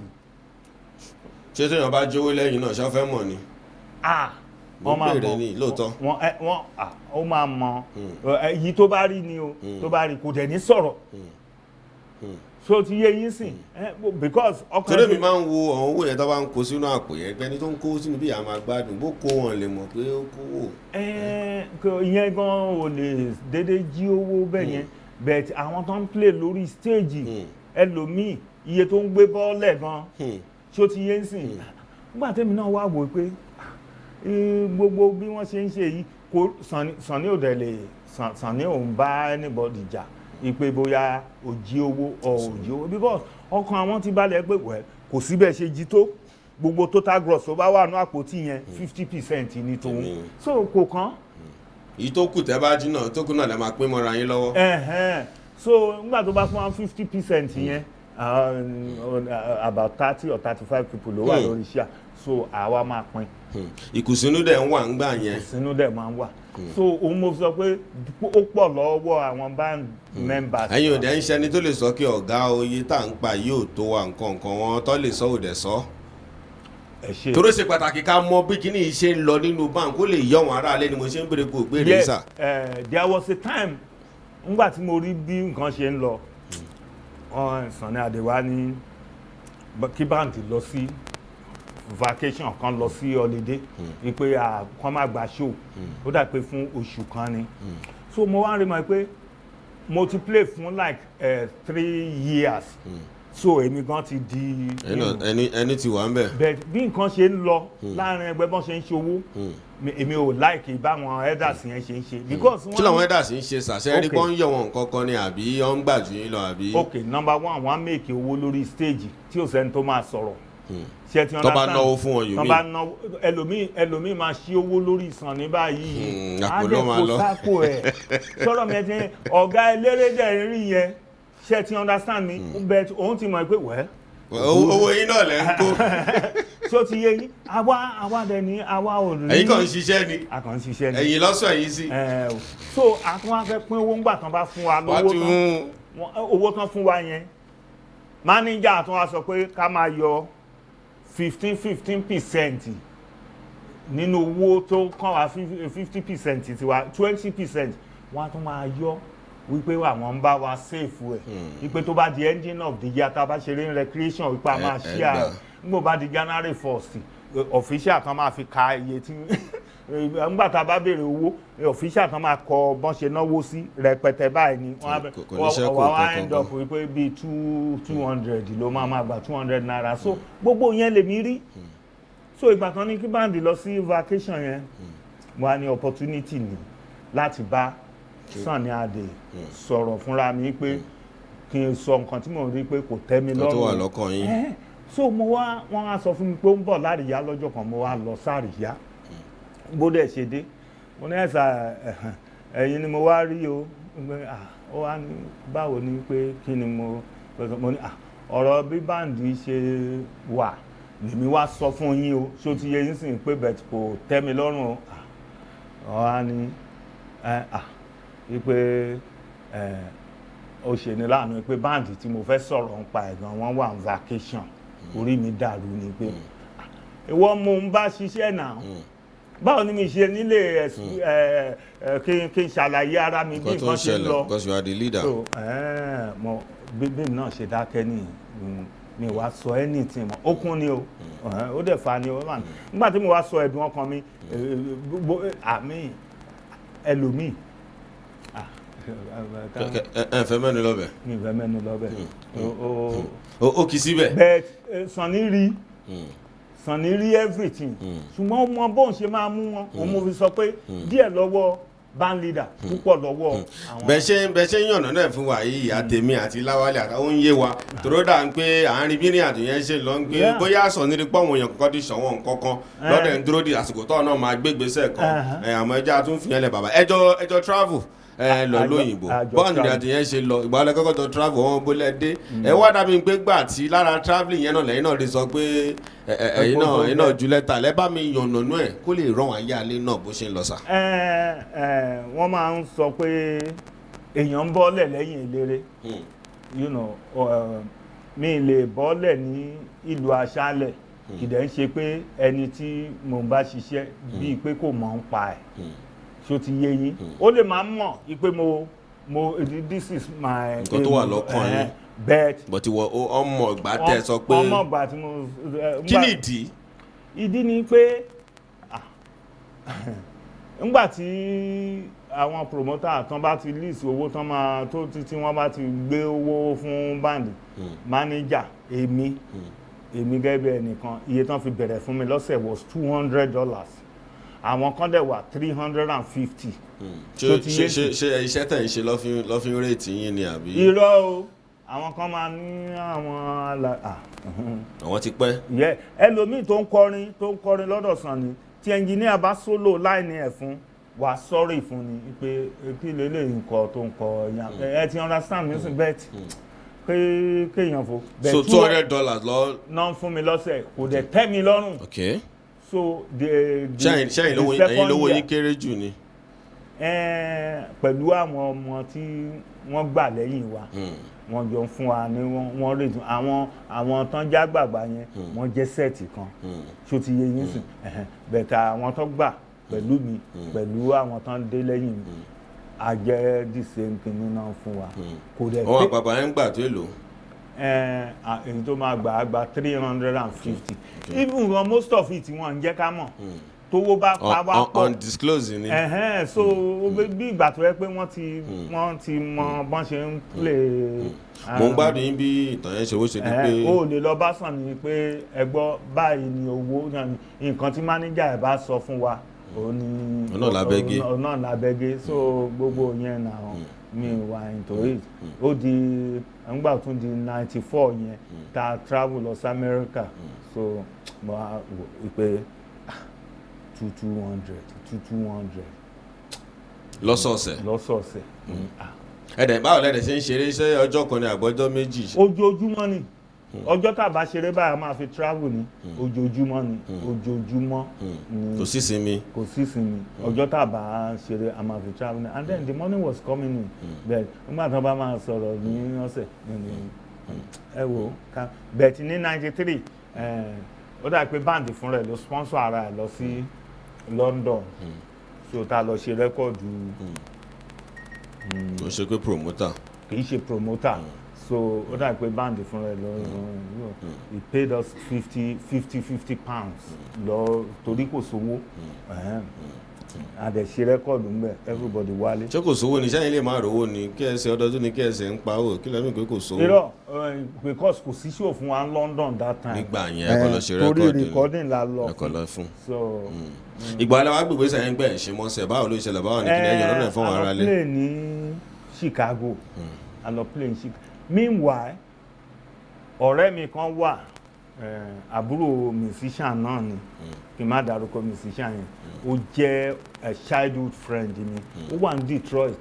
Speaker 1: Ṣé téèyàn bá jówó lẹ́yìn náà, ṣé fẹ́ mọ̀ ni?
Speaker 2: Ah,
Speaker 1: Mo
Speaker 2: wọ́n máa
Speaker 1: béèrè
Speaker 2: mọ̀.
Speaker 1: ní, lóòótọ́.
Speaker 2: Wọ́n ẹ wọ́n, ah, ó máa mọ̀. Èyí tó bá rí ni o, tó bá rí kò dẹ̀ ní sọ̀rọ̀. So ti yé yín sìn, because ọkàn
Speaker 1: Torí mi máa ń wo àwọn owó yẹn tó bá ń kó sínú àpò yẹn, pé ẹni tó ń kó sínú bí ìyá máa gbádùn bó kó, wọn lè mọ̀ pé ó kówó.
Speaker 2: Ìyẹn gan ò lè dédé jí owó bẹ́ẹ̀ yẹn, but àwọn tó ń play lórí stage, ẹlòmíì iye tó ń gbé bọ́ọ̀lẹ̀ gan. Ṣó ti yé ń sìn? Nígbà tẹ́mi náà wá wò pé gbogbo bí wọ́n ṣe ń ṣe yìí, kò Sunny ò dẹ̀ lè Sunny ò ń bá anybody jà ìpè bóyá ò jí owó or ò jí owó, because ọkàn àwọn ti balẹ̀ pé, well, kò síbẹ̀ ṣe jí tó, gbogbo total gross tó bá wà ní àpótí yẹn, 50% ní tòun. So kò kàn.
Speaker 1: Èyí tó kù tẹ́ bá jí náà, tó kù náà lè máa pín mọ́ra yín lọ́wọ́.
Speaker 2: Ẹ̀hẹ́n. So nígbà tó bá fún wa 50% yẹn, about 30 or 35 people ló wà lórí iṣẹ́, so àwa máa pín.
Speaker 1: Ìkùnsínú dẹ̀ ń wà ń gbà yẹn.
Speaker 2: Ìkùnsínú dẹ̀ máa ń wà. So òun mo sọ pé ó pọ̀ lọ́wọ́ àwọn band members.
Speaker 1: Ẹ̀yin ò dẹ̀ ń ṣẹni tó lè sọ kí ọ̀gá, oye tá à ń pa yóò tó wa, nǹkan nǹkan wọn tó lè sọ ò dẹ̀ sọ.
Speaker 2: Ẹ ṣe.
Speaker 1: Torí ó ṣe pàtàkì ká mọ bí kíní yìí ṣe ń lọ nínú band, kó lè yọ wọn aráalé ni mo ṣe ń béèrè kó gbére
Speaker 2: Yes,
Speaker 1: sà.
Speaker 2: There was a time ngbà tí mo rí bí nǹkan ṣe ń lọ, Sunny Adé wá ní kí band lọ sí vacation kan, lọ sí holiday, wípé kán má gba show. Ó dà pé fún oṣù kan ni. So mo wá ń rí mọ̀ pé mo ti play fún like 3 years, so èmi gan ti di
Speaker 1: Ẹni náà- ẹni tí wà ń bẹ̀.
Speaker 2: But bí nǹkan ṣe ń lọ láàrin ẹgbẹ́, bọ́n ṣe ń ṣòwò, èmi ò like báwọn elders yẹn ṣe ń ṣe, because
Speaker 1: Kí làwọn elders ń ṣe sàṣẹ rí?
Speaker 2: Okay.
Speaker 1: Pọ́n ń yọ̀ wọn nǹkan kan ni, àbí wọ́n ń gbà jù yín lọ, àbí?
Speaker 2: Ok, number one, wọ́n á make owó lórí stage tí ò sẹ́ni tó máa sọ̀rọ̀. Ṣé ti
Speaker 1: Tó bá
Speaker 2: understand?
Speaker 1: náwó fún wọn, you
Speaker 2: Tó
Speaker 1: mean?
Speaker 2: bá náwó, ẹlòmíì máa ṣí owó lórí ìsàn ní báyìí,
Speaker 1: Àpò
Speaker 2: á
Speaker 1: ló
Speaker 2: dẹ̀
Speaker 1: máa
Speaker 2: kó
Speaker 1: lọ.
Speaker 2: sápò ẹ̀. Sọ̀rọ̀ mi ẹ ti ń ọ̀gá eléré dẹ̀ ń rí yẹn. Ṣé ti understand mi? But òun ti mọ̀ pé, well,
Speaker 1: Owó yín náà lẹ́ ń kó.
Speaker 2: Ṣó ti yé yín? Àwa dẹ̀ ní àwa ò rí.
Speaker 1: Ẹ̀yin kàn ń ṣiṣẹ́ ni.
Speaker 2: A kàn ń ṣiṣẹ́ ni.
Speaker 1: Ẹ̀yin lọ́sọ̀ yìí sí.
Speaker 2: Ẹ o. So a tún wá fẹ́ pín owó ńgbà tán bá fún wa
Speaker 1: Wàá
Speaker 2: lówó
Speaker 1: tún
Speaker 2: tán, owó tán fún wa yẹn, mánéjà tún wá sọ pé ká máa yọ 15 15% nínú owó tó kàn wá. 50% tiwa, 20% wọ́n á tún máa yọ. Wípé àwọn ń bá wa save ẹ̀, wípé tó bá di ending of the year, tá a bá ṣeré recreation, wípé a máa
Speaker 1: ẹ
Speaker 2: share.
Speaker 1: Gbà.
Speaker 2: Nígbà bá di January 1st, official kan máa fi ka iye tí nígbà tá a bá béèrè owó, official kan máa kọ bọ́n ṣe náwó sí rẹpẹtẹ báyìí ni wọ́n á
Speaker 1: Kò ní ṣẹ́kù
Speaker 2: wọ́n wá
Speaker 1: kankan
Speaker 2: end up wípé bíi 200 ló máa gba, ₦200. So gbogbo yẹn lèmi rí. So ìgbà kan ní kí band lọ sí vacation yẹn, wọ́n á ní opportunity ni láti bá Sunny Adé sọ̀rọ̀ fúnra mi, pé kí n sọ nǹkan tí mò ń rí pé kò tẹ́ mi
Speaker 1: Nǹkan tó wà
Speaker 2: lọ́rùn.
Speaker 1: lọ́kàn yín.
Speaker 2: So mo wá, wọ́n á sọ fún mi pé ó ń bọ̀ láríyá lọ́jọ́ kan. Mo wá lọ sáríyá. Bó dẹ̀ ṣe dé, mo ní, "Ẹ̀sà, ẹ̀yin ni mo wá rí o." Pé, "Ah," ó wá ní, "Báwo ni?" Pé kí ni mo ní, "Ah, ọ̀rọ̀ bí band ṣe wà lèmi wá sọ fún yín o, ṣó ti yé yín sìn, pé bẹ̀t kò tẹ́ mi lọ́rùn o." Ah, ó wá ní ẹ, ah, wípé ẹ ó ṣe ní láàánú pé band tí mo fẹ́ sọ̀rọ̀ ń pa ẹ̀ gan, wọ́n wà on vacation. Orí mi dàrú ni pé, ah, ìwọ mo ń bá ṣiṣẹ́ náà, báwo ni mi ṣe nílé ẹ ẹ kí n ṣàlàyé ara mi bí
Speaker 1: Nǹkan tó ń
Speaker 2: nǹkan ṣe ń
Speaker 1: ṣẹlẹ̀
Speaker 2: lọ?
Speaker 1: Because you are the leader.
Speaker 2: So mo bí náà ṣe dákẹ́ ní mi wá sọ anything mọ́. Ó kún ni o, ó dẹ̀ fa ni o wà. Nígbà tí mo wá sọ ẹ̀dùn ọkàn mi, gbogbo àmì ẹlòmíì, ah,
Speaker 1: Ẹ fẹ́ mẹ́nu lọ́bẹ̀.
Speaker 2: Mi ò fẹ́ mẹ́nu lọ́bẹ̀.
Speaker 1: Ó kì í síbẹ̀.
Speaker 2: But Sunny rí, Sunny rí everything, ṣùgbọ́n ó mọ bóun ṣe máa mú wọn. Òun mo fi sọ pé díẹ̀ lọ́wọ́ band leader, púpọ̀ lọ́wọ́ àwọn.
Speaker 1: Bẹ́ẹ̀ ṣe ń yànnà náà fún wa yìí, àtèmi àti Láwálé àtàwọn ń yé wa tòró dà ń pé àárín bí ní àtúnyẹn ṣe lọ ń gbé. Bóyá sọ ní pọ̀ àwọn èèyàn kọ́kọ́ ti ṣọ̀wọ́n nǹkan kan lọ́dẹ̀ ń dúró di àsìkò tó náà máa gbé gbèsè kan. Àmọ́ ẹjọ́ àtúnfìyẹn lẹ̀, bàbá, ẹjọ́ travel ẹ lọ
Speaker 2: Àjọ-
Speaker 1: lóyìnbó.
Speaker 2: Àjọ
Speaker 1: bọ́ọ̀nù
Speaker 2: travel.
Speaker 1: àtúnyẹn ṣe lọ, ìgbà wọlé kọ́kọ́ tó travel wọn bólẹ̀ dé, ẹ wá dàbí pé gbà tí lára travelling yẹn náà lẹ́yìn náà lè sọ pé ẹ̀yin náà ju lẹ́tà lẹ́ bá mi yànnà nú ẹ̀ kó lè rán ayé alẹ́ náà bó ṣe ń lọ sà.
Speaker 2: Ẹ ẹ wọ́n máa ń sọ pé èèyàn ń bọ́lẹ̀ lẹ́yìn eléré. Mi lè bọ́lẹ̀ ní ìlú aṣálẹ̀, kìdẹ̀ ń ṣe pé ẹni tí mò ń bá ṣiṣẹ́ bíi pé kò mọ̀ ń pa ẹ̀. Ṣó ti yé yín? Ó lè máa mọ̀ pé mo this is my
Speaker 1: Nǹkan tó wà lọ́kàn yín.
Speaker 2: But
Speaker 1: But ìwọ ọmọ ìgbà tẹ sọ pé
Speaker 2: ọmọ ìgbà tí mo
Speaker 1: Kí ni ìdí?
Speaker 2: Ìdí ni pé, ah, ńgbà tí àwọn promoter tán bá ti list owó tán máa tó tí wọ́n bá ti gbé owó fún band manager, èmi gẹ́gẹ́ bí ẹnìkan, iye tán fi bẹ̀rẹ̀ fún mi lọ́sẹ̀ was $200. Àwọn kan dẹ̀ wà 350.
Speaker 1: Ṣé
Speaker 2: Tó ti
Speaker 1: ṣé
Speaker 2: yé
Speaker 1: ṣé ṣé iṣẹ́ tẹ̀ ń ṣe lọ́fín rate yín ni àbí?
Speaker 2: Irọ́ o, àwọn kan máa ní àwọn àlà, ah,
Speaker 1: Àwọn ti pẹ́.
Speaker 2: Yẹ ẹlòmíì tó ń kọrin lọ́dọ̀ Sunny, tí ẹnjìníà bá sólò line ẹ̀ fún wà, sọ́ọ̀rì fún ni pé kí lélẹ̀ nǹkan tó ń kọ yàn, ẹ ti understand mi sìn, bẹ́ẹ̀ pé kéèyàn fò.
Speaker 1: So $200 lọ.
Speaker 2: Náà fún mi lọ́sẹ̀, kò dẹ̀ tẹ́ mi lọ́rùn. So the
Speaker 1: Ṣẹ́yìn lówó
Speaker 2: the
Speaker 1: ẹ̀yin lówó
Speaker 2: second
Speaker 1: yín kéré jù ni?
Speaker 2: Year, pẹ̀lú àwọn ọmọ tí wọ́n gbà lẹ́yìn wa, wọ́n jọ ń fún wa ní wọ́n rètí àwọn tán já gbàgbà yẹn, wọ́n jẹ́ set kan. Ṣó ti yé yín sìn? Bẹ̀tà àwọn tó gbà pẹ̀lú mi, pẹ̀lú àwọn tán dé lẹ́yìn mi, a jẹ́ the same kinní náà fún wa, kò dẹ̀
Speaker 1: Àwọn
Speaker 2: pé
Speaker 1: àpapọ̀ yẹn ń gbà tó èlò.
Speaker 2: Èyí tó máa gbà á gba 350. Even gan, most of it, wọ́n ń jẹ́ ká mọ̀ tówó bá pa wá pọ̀.
Speaker 1: Undisclosed ni.
Speaker 2: Ẹ̀hẹ́n, so bí ìgbà tó yẹ pé wọ́n ti mọ bọ́n ṣe ń play.
Speaker 1: Mo ń gbádùn yín bí ìtàn yẹn ṣe wó ṣe di pé
Speaker 2: O lè lọ bá Sunny pé ẹ gbọ́, báyìí ni owó náà ni nǹkan tí mánéjà ẹ̀ bá sọ fún wa, òun ni
Speaker 1: Òun náà lábẹ́gẹ́.
Speaker 2: Òun náà lábẹ́gẹ́. So gbogbo yẹn náà mi wà into it. Ó di ńgbà tún di 94 yẹn tá a travel lọ sí America. So mo wá wò pé 2 200, 2 200
Speaker 1: Lọ́sọ̀ọ̀sẹ̀.
Speaker 2: lọ́sọ̀ọ̀sẹ̀. Ah,
Speaker 1: Ẹ̀dẹ̀ báwo lẹ́dẹ̀ ṣe ń ṣeré? Ṣé ọjọ́ kan ní àgbọ́jọ́ méjì?
Speaker 2: Ojoojúmọ́ ni. Ọjọ́ tá a bá ṣeré báyìí, a máa fi travel ni. Ojoojúmọ́ ni, ojoojúmọ́ ni.
Speaker 1: Kò sí sinmi.
Speaker 2: Kò sí sinmi. Ọjọ́ tá a bá ṣeré, a máa fi travel ni. And then the money was coming in. Bẹ́ẹ̀ nígbà tí wọ́n bá máa sọ̀rọ̀ ní ọ̀sẹ̀ ní ẹ wò ó ká bẹ́ẹ̀ ní 93, ó dà pé band fúnra ẹ̀ ló sponsor ara ẹ̀ lọ sí London, so tá a lọ ṣe record.
Speaker 1: Kò ṣe pé promoter.
Speaker 2: Kì í ṣe promoter. So ó dà pé band fúnra ẹ̀ lọ. He paid us 50 50 £50 lọ torí kò sówó. A dẹ̀ ṣe record ńbẹ̀, everybody wálé.
Speaker 1: Ṣé kò sówó ni? Sẹ́yìn lè máa rówó ni kí ẹsẹ̀ ọdọọdún ni kí ẹsẹ̀ ń pa owó kí lẹ́mìí pé kò sówó?
Speaker 2: Irọ́, because kò sí show fún wa ní London that time.
Speaker 1: Nígbà yẹn, ẹ kọ́ lọ ṣe
Speaker 2: Torí
Speaker 1: record ni.
Speaker 2: Recording la lọ.
Speaker 1: Ẹ kọ́ lọ fún.
Speaker 2: So
Speaker 1: Ìgbà wo la wá gbègbè sẹ́yìn gbẹ̀ ṣe mọ́sẹ̀? Báwo ló ṣẹlẹ̀? Báwo ni kí ni ẹ̀yọ̀ lọ́nà fún àwọn
Speaker 2: A lọ
Speaker 1: aráalé?
Speaker 2: Play ní Chicago, a lọ play ní Chicago. Meanwhile, ọ̀rẹ́ mi kan wà, àbúrò musician náà ni, kí n má dárúkọ musician yẹn. Ó jẹ́ a childhood friend mi. Ó wà ní Detroit.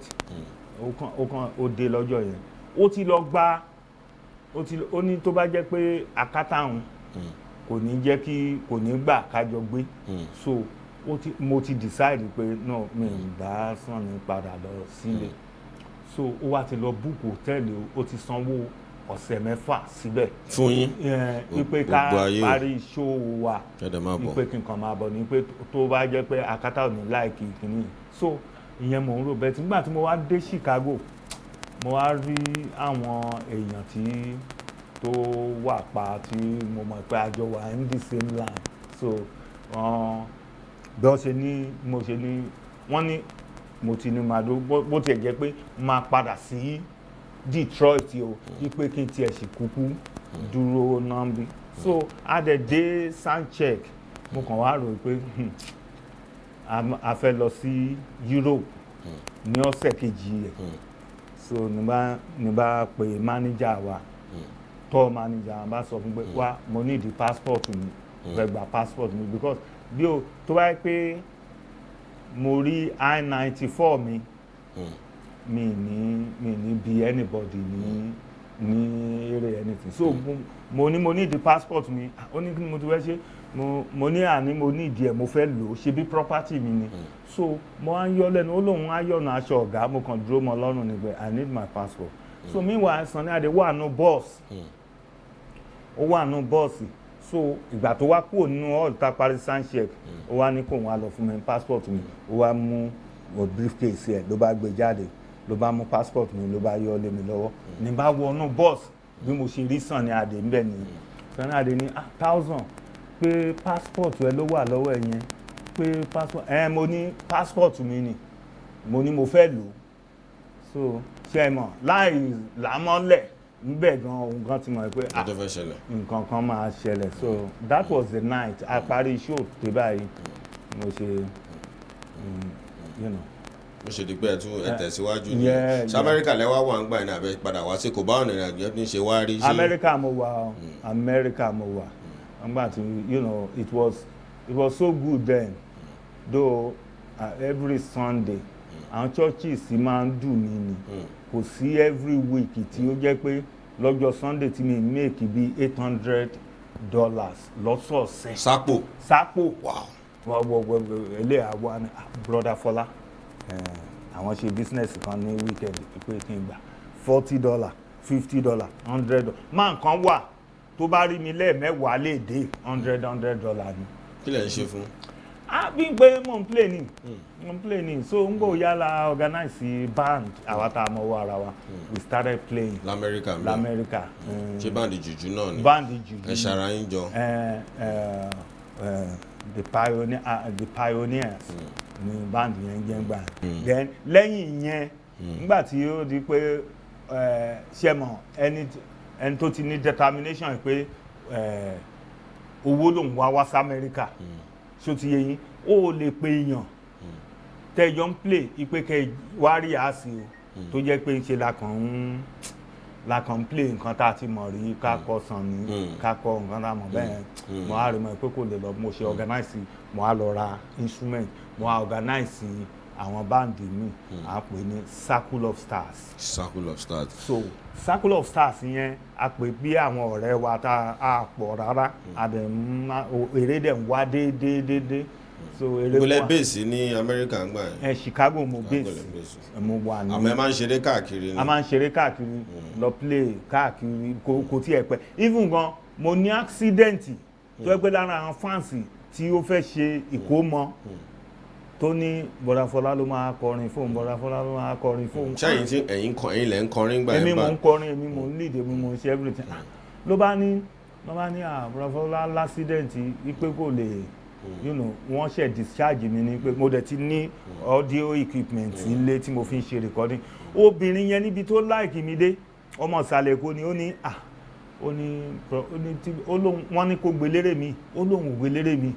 Speaker 2: Ó kàn ó dé lọ́jọ́ yẹn, ó ti lọ gba, ó ti ó ní tó bá jẹ́ pé akátá òun kò ní jẹ́ kí kò ní gbà kájọ gbé. So ó ti mo ti decide pé no, mi ì bá Sunny padà lọ sílé. So ó wá ti lọ book hotel, ó ti sanwó ọ̀sẹ̀ 6 síbẹ̀.
Speaker 1: Fún yín?
Speaker 2: Wípé ká
Speaker 1: Gbogbo ayé o.
Speaker 2: parí show wa,
Speaker 1: Kẹ́dẹ̀ máa bọ̀.
Speaker 2: wípé kí n kàn máa bọ̀ ní pé tó bá jẹ́ pé akátá ò ní like kìíní. So ìyẹn mò ń rò bẹ́ẹ̀ tí nígbà tí mo wá dé Chicago, mo wá rí àwọn èèyàn tí tó wà pa tí mo mọ̀ pé a jọ wà in the same line. So wọ́n bí wọ́n ṣe ní mo ṣe ní wọ́n ní mo ti ní màá dó bó tiẹ̀ jẹ́ pé máa padà sí Detroit o, wípé kí n tiẹ̀ sì kúkú dúró náà bí. So a dẹ̀ dé soundcheck, mo kàn wá rò pé a fẹ́ lọ sí Europe ní ọ̀sẹ̀ kejì ẹ̀. So ní bá pe manager wa, tour manager wa, bá sọ fún pé wá, mo need the passport mi, mo fẹ́ gba passport mi, because bí o tó bá yẹ pé mo rí I-94 mi, mi ní bí anybody ní eré anything. So mo ní the passport mi. Ah, ó ní kí ni mo ti fẹ́ ṣe? Mo ní àní mo ní ìdí ẹ̀, mo fẹ́ lò ó, ṣe bí property mi ni. So mo á ń yọ lẹ́nu, ó lóun á yọ̀nà aṣọ ọ̀gá. Mo kàn dúró mọ́ lọ́rùn ni pé I need my passport. So meanwhile, Sunny Adé wà nù bọ́ọ̀sì, ó wà nù bọ́ọ̀sì. So ìgbà tó wá kúrò nínú hall tá a parí soundcheck, ó wá ní kóun wá lọ fún mi ní passport mi. Ó wá mú wọ briefcase ẹ̀, ló bá gbé jáde, ló bá mú passport mi, ló bá yọ lé mi lọ́wọ́. Ní bá wọnú bọ́ọ̀sì, bí mo ṣe rí Sunny Adé ńbẹ̀ nìyẹn. Sunny Adé ní, "Ah, thousand, pé passport ẹ ló wà lọ́wọ́ ẹ yẹn, pé passport ẹ." Mo ní passport mi ni, mo ní mo fẹ́ lò ó. So ṣe é mọ̀, láì làmọ́lẹ̀ ńbẹ̀ gan, òun gan ti mọ̀ pé ah,
Speaker 1: Ọjọ́ fẹ́ ṣẹlẹ̀.
Speaker 2: nǹkan kan máa ṣẹlẹ̀. So that was the night a parí show tó báyìí, mo ṣe
Speaker 1: Ó ṣe di pé ẹ tún ẹ tẹ̀síwájú ni.
Speaker 2: Yeah.
Speaker 1: Ṣé Amẹ́ríkà lẹ́wà wà ń gbà ní àbẹ padà wá sí kò bá ọ̀nà ìrìnàjò ẹ̀ ní ṣe wá rí sí?
Speaker 2: Amẹ́ríkà mo wà o, Amẹ́ríkà mo wà nígbà tí it was so good then though. Every Sunday, àwọn churches máa ń dùn mí ni. Kò sí every week tí ó jẹ́ pé lọ́jọ́ Sunday tí mi make bí $800 lọ́sọ̀ọ̀sẹ̀.
Speaker 1: Sápò?
Speaker 2: Sápò.
Speaker 1: Wow.
Speaker 2: Wọ́n ilé àwa ni, "Ah, brother Fọlá, àwọn ṣe business kan ní weekend pé kí n gbà $40, $50, $100." Máa nǹkan wà tó bá rí mi lẹ́ẹ̀mẹ́wàá lè dé $100, $100 ni.
Speaker 1: Kí lẹ̀ ń ṣe fún?
Speaker 2: Ah, bí n pé mò ń play ni, mò ń play ni. So ń gbọ́ yálà organize band, àwa tá a mọ̀ wọ́ ara wa, we started playing.
Speaker 1: Lamẹ́ríkà mi?
Speaker 2: Lamẹ́ríkà.
Speaker 1: Ṣé band jùjú náà ni?
Speaker 2: Band jùjú.
Speaker 1: Ẹ ṣara yín jọ.
Speaker 2: The Pioneers ni band yẹn jẹ́ gbà. Then lẹ́yìn yẹn, nígbà tí ó di pé ṣe mọ̀, ẹni tó ti ní determination pé owó lòun wá wá sí Amẹ́ríkà, ṣó ti yé yín, ó lè pe èèyàn tẹ́jọ́ ń play ipe kẹ́ wá rí àásì o, tó jẹ́ pé ṣe la kàn ń play nǹkan tá a ti mọ̀ rí, ká kọ sàn ní ká kọ nǹkan tá a mọ̀ bẹ́ẹ̀. Mo á rí mọ̀ pé kò lè lọ. Mo ṣe organize, mo á lọ ra instrument, mo á organize àwọn band mi, à ń pè ní Circle of Stars.
Speaker 1: Circle of Stars.
Speaker 2: So Circle of Stars yẹn, a pè bí àwọn ọ̀rẹ́ wa tá a pọ̀ rárá, a dẹ̀ ń eré dẹ̀ ń wá déédéé déédéé. So eré
Speaker 1: Ìpínlẹ̀
Speaker 2: wá.
Speaker 1: Base ní Amẹ́ríkà ń gbà yẹn?
Speaker 2: Ẹ Chicago mo
Speaker 1: Chicago
Speaker 2: base.
Speaker 1: lẹ base.
Speaker 2: Mo wà ní.
Speaker 1: Àmọ́ ẹ máa ń ṣeré káàkiri ni?
Speaker 2: A máa ń ṣeré káàkiri, lọ play káàkiri. Kò tiẹ̀ pẹ́ even gan, mo ní accident tó yẹ pé lára àwọn fans tí ó fẹ́ ṣe ìkómọ. Tó ní Bọ̀dá Fọlá ló máa kọrin fóun, Bọ̀dá Fọlá ló máa kọrin fóun.
Speaker 1: Ṣẹ́yìn tí ẹ̀yin kọ, ẹ̀yin lẹ̀ ń kọrin gbà
Speaker 2: Èmi
Speaker 1: yẹn
Speaker 2: mò
Speaker 1: bá?
Speaker 2: ń kọrin, èmi mò ń lead, èmi mò ń ṣe everything. Ah, ló bá ní, ah, Bọ̀dá Fọlá l'accident, wípé kò lè, wọ́n ṣe discharge mi ní pé mo dẹ̀ ti ní audio equipment nílé tí mo fi ń ṣe recording. Obìnrin yẹn, níbi tó like mi dé, ọmọ ìsàlẹ̀ Èkó ni, ó ní, ah, ó ní tí ó lóun, wọ́n ní kó gbélére mi, ó lóun ò gbélére mi.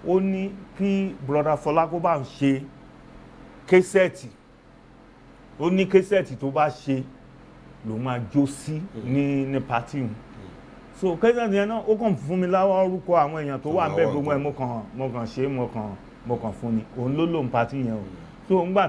Speaker 2: Ó ní kí Brother Fọlá kó bá ń ṣe cassette. Ó ní cassette tó bá ṣe lòun máa jó sí ní party òun. So cassette yẹn náà, ó kàn fún mi láwọn orúkọ àwọn èèyàn tó wà níbẹ̀, gbogbo ẹ̀ mo kàn ṣe, mo kàn fún ni. Òun ló lòun party yẹn o. So ńgbà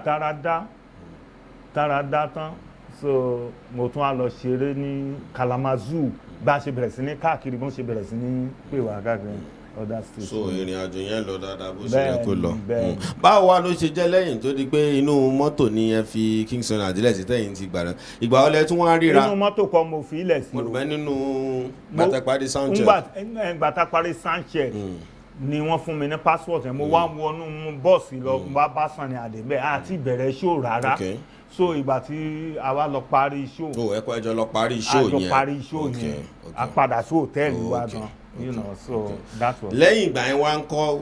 Speaker 2: tára dá tán, so mo tún á lọ ṣeré ní Kalamazoo. Bá a ṣe bẹ̀rẹ̀ sí ní káàkiri, bó ṣe bẹ̀rẹ̀ sí ní pè wá káàkiri other states.
Speaker 1: So ìrìn àjò yẹn lọ dáadáa bó ṣe yẹ kó lọ.
Speaker 2: Bẹ́ẹ̀ni.
Speaker 1: Báwo wá ló ṣe jẹ́ lẹ́yìn tó di pé inú mọ́tò ni ẹ fi King Sunny Adé sí, tẹ̀yìn ti gbàdá, ìgbà wọlé tí wọ́n á ríra?
Speaker 2: Inú mọ́tò kan mo fi ilẹ̀ sí
Speaker 1: Mo
Speaker 2: o.
Speaker 1: dùn bẹ́ nínú gbàtẹ́parí sound check.
Speaker 2: Ngbà tá parí sound check ni wọ́n fún mi ní passport yẹn. Mo wá wọnú bọ́ọ̀sì lọ, mo bá bá Sunny Adé bẹ́ẹ̀, àti ìbẹ̀rẹ̀ show rárá. So ìgbà tí a wá lọ parí show,
Speaker 1: O ẹ kọ́ ẹjọ́ lọ parí show
Speaker 2: a jọ
Speaker 1: yẹn.
Speaker 2: parí show yẹn, a padà sí hòtẹ́ẹ̀lì wa gan, so that was.
Speaker 1: Lẹ́yìn ìgbà yẹn, wá ń kọ́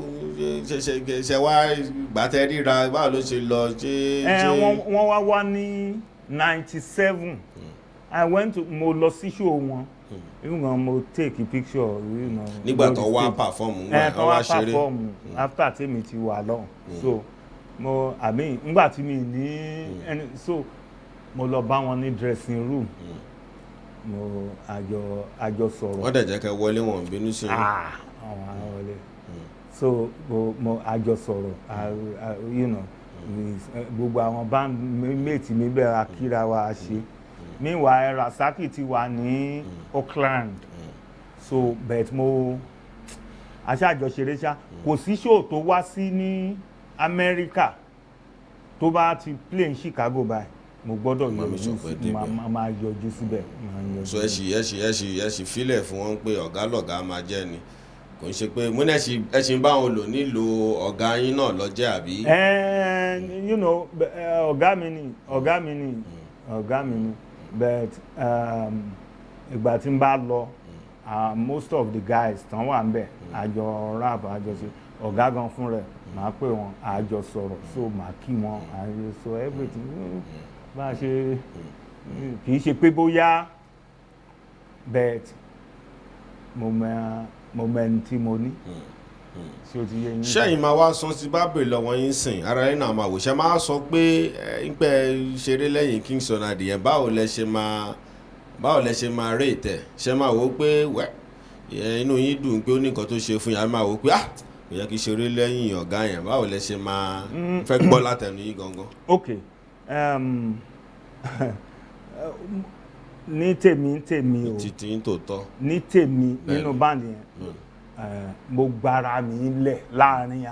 Speaker 1: ṣe wá gbàtẹ́ ríra, báwo ló ṣe lọ ṣe?
Speaker 2: Ẹ wọ́n wá ní 97. I went to, mo lọ sí show wọn. Even mo take a picture.
Speaker 1: Nígbà tó
Speaker 2: lórí
Speaker 1: wá
Speaker 2: stage.
Speaker 1: perform
Speaker 2: Ẹ
Speaker 1: ńgbà
Speaker 2: tó
Speaker 1: wá
Speaker 2: wá
Speaker 1: ṣeré.
Speaker 2: perform after tèmi ti wà lọ. So mo, I mean, ngbà tí mi ní ẹni, so mo lọ bá wọn ní dressing room, mo àjọ sọ̀rọ̀.
Speaker 1: Wọ́n dẹ̀ jẹ́ kẹ́ wọlé, wọn bínú sí i?
Speaker 2: Ah, àwọn wọlé. So mo àjọ sọ̀rọ̀, gbogbo àwọn band mate mi bẹ́ẹ̀, akíra wa, a ṣe. Meanwhile, Rasaki ti wà ní Oakland. So but mo aṣáàjọṣeré ṣá, kò sí show tó wá sí ní Amẹ́ríkà tó bá ti play ní Chicago báyìí, mo gbọ́dọ̀
Speaker 1: Máa mi
Speaker 2: yọjú
Speaker 1: sọ pé
Speaker 2: sí
Speaker 1: débẹ̀.
Speaker 2: Máa yọjú síbẹ̀, máa yọjú.
Speaker 1: So ẹ ṣì filẹ̀ fún wọn pé ọ̀gá lọ̀gá máa jẹ́ ni, kò ń ṣe pé mo ní ẹ ṣì ń bá wọn lò nílò ọ̀gá yín náà lọ́jẹ́, àbí?
Speaker 2: And ọ̀gá mi ni, ọ̀gá mi ni, ọ̀gá mi ni, but ìgbà tí n bá lọ, most of the guys tán wà ń bẹ̀, àjọ rap, àjọ ṣe. Ọ̀gá gan fún rẹ̀, màá pè wọ́n, àjọ sọ̀rọ̀, so màá kí wọn, àjọ sọ everything. Bá a ṣe, kì í ṣe pé bóyá, but mo mọ ẹni tí mo ní. Ṣé o ti yé yín?
Speaker 1: Ṣẹ́yìn máa wá sọ sí bá bèrè lọ́wọ́ yín sìn, ara yín náà máa wò ṣe máa sọ pé ẹ ń pẹ́ ṣeré lẹ́yìn King Sunny Adé yẹn, báwo lẹ ṣe máa rate ẹ̀? Ṣe máa wò ó pé wẹ́ inú yín dùn pé ó ní nǹkan tó ṣe fún yín, àbí máa wò ó pé, ah, kò yẹ kí ṣeré lẹ́yìn ọ̀gá yẹn? Báwo lẹ ṣe máa fẹ́ gbọ́ látẹnu yín gangan?
Speaker 2: Ok, ní tèmi tèmi o,
Speaker 1: Títí yín tòótọ́.
Speaker 2: Ní tèmi, nínú band yẹn, mo gbára mi lẹ̀ láàrin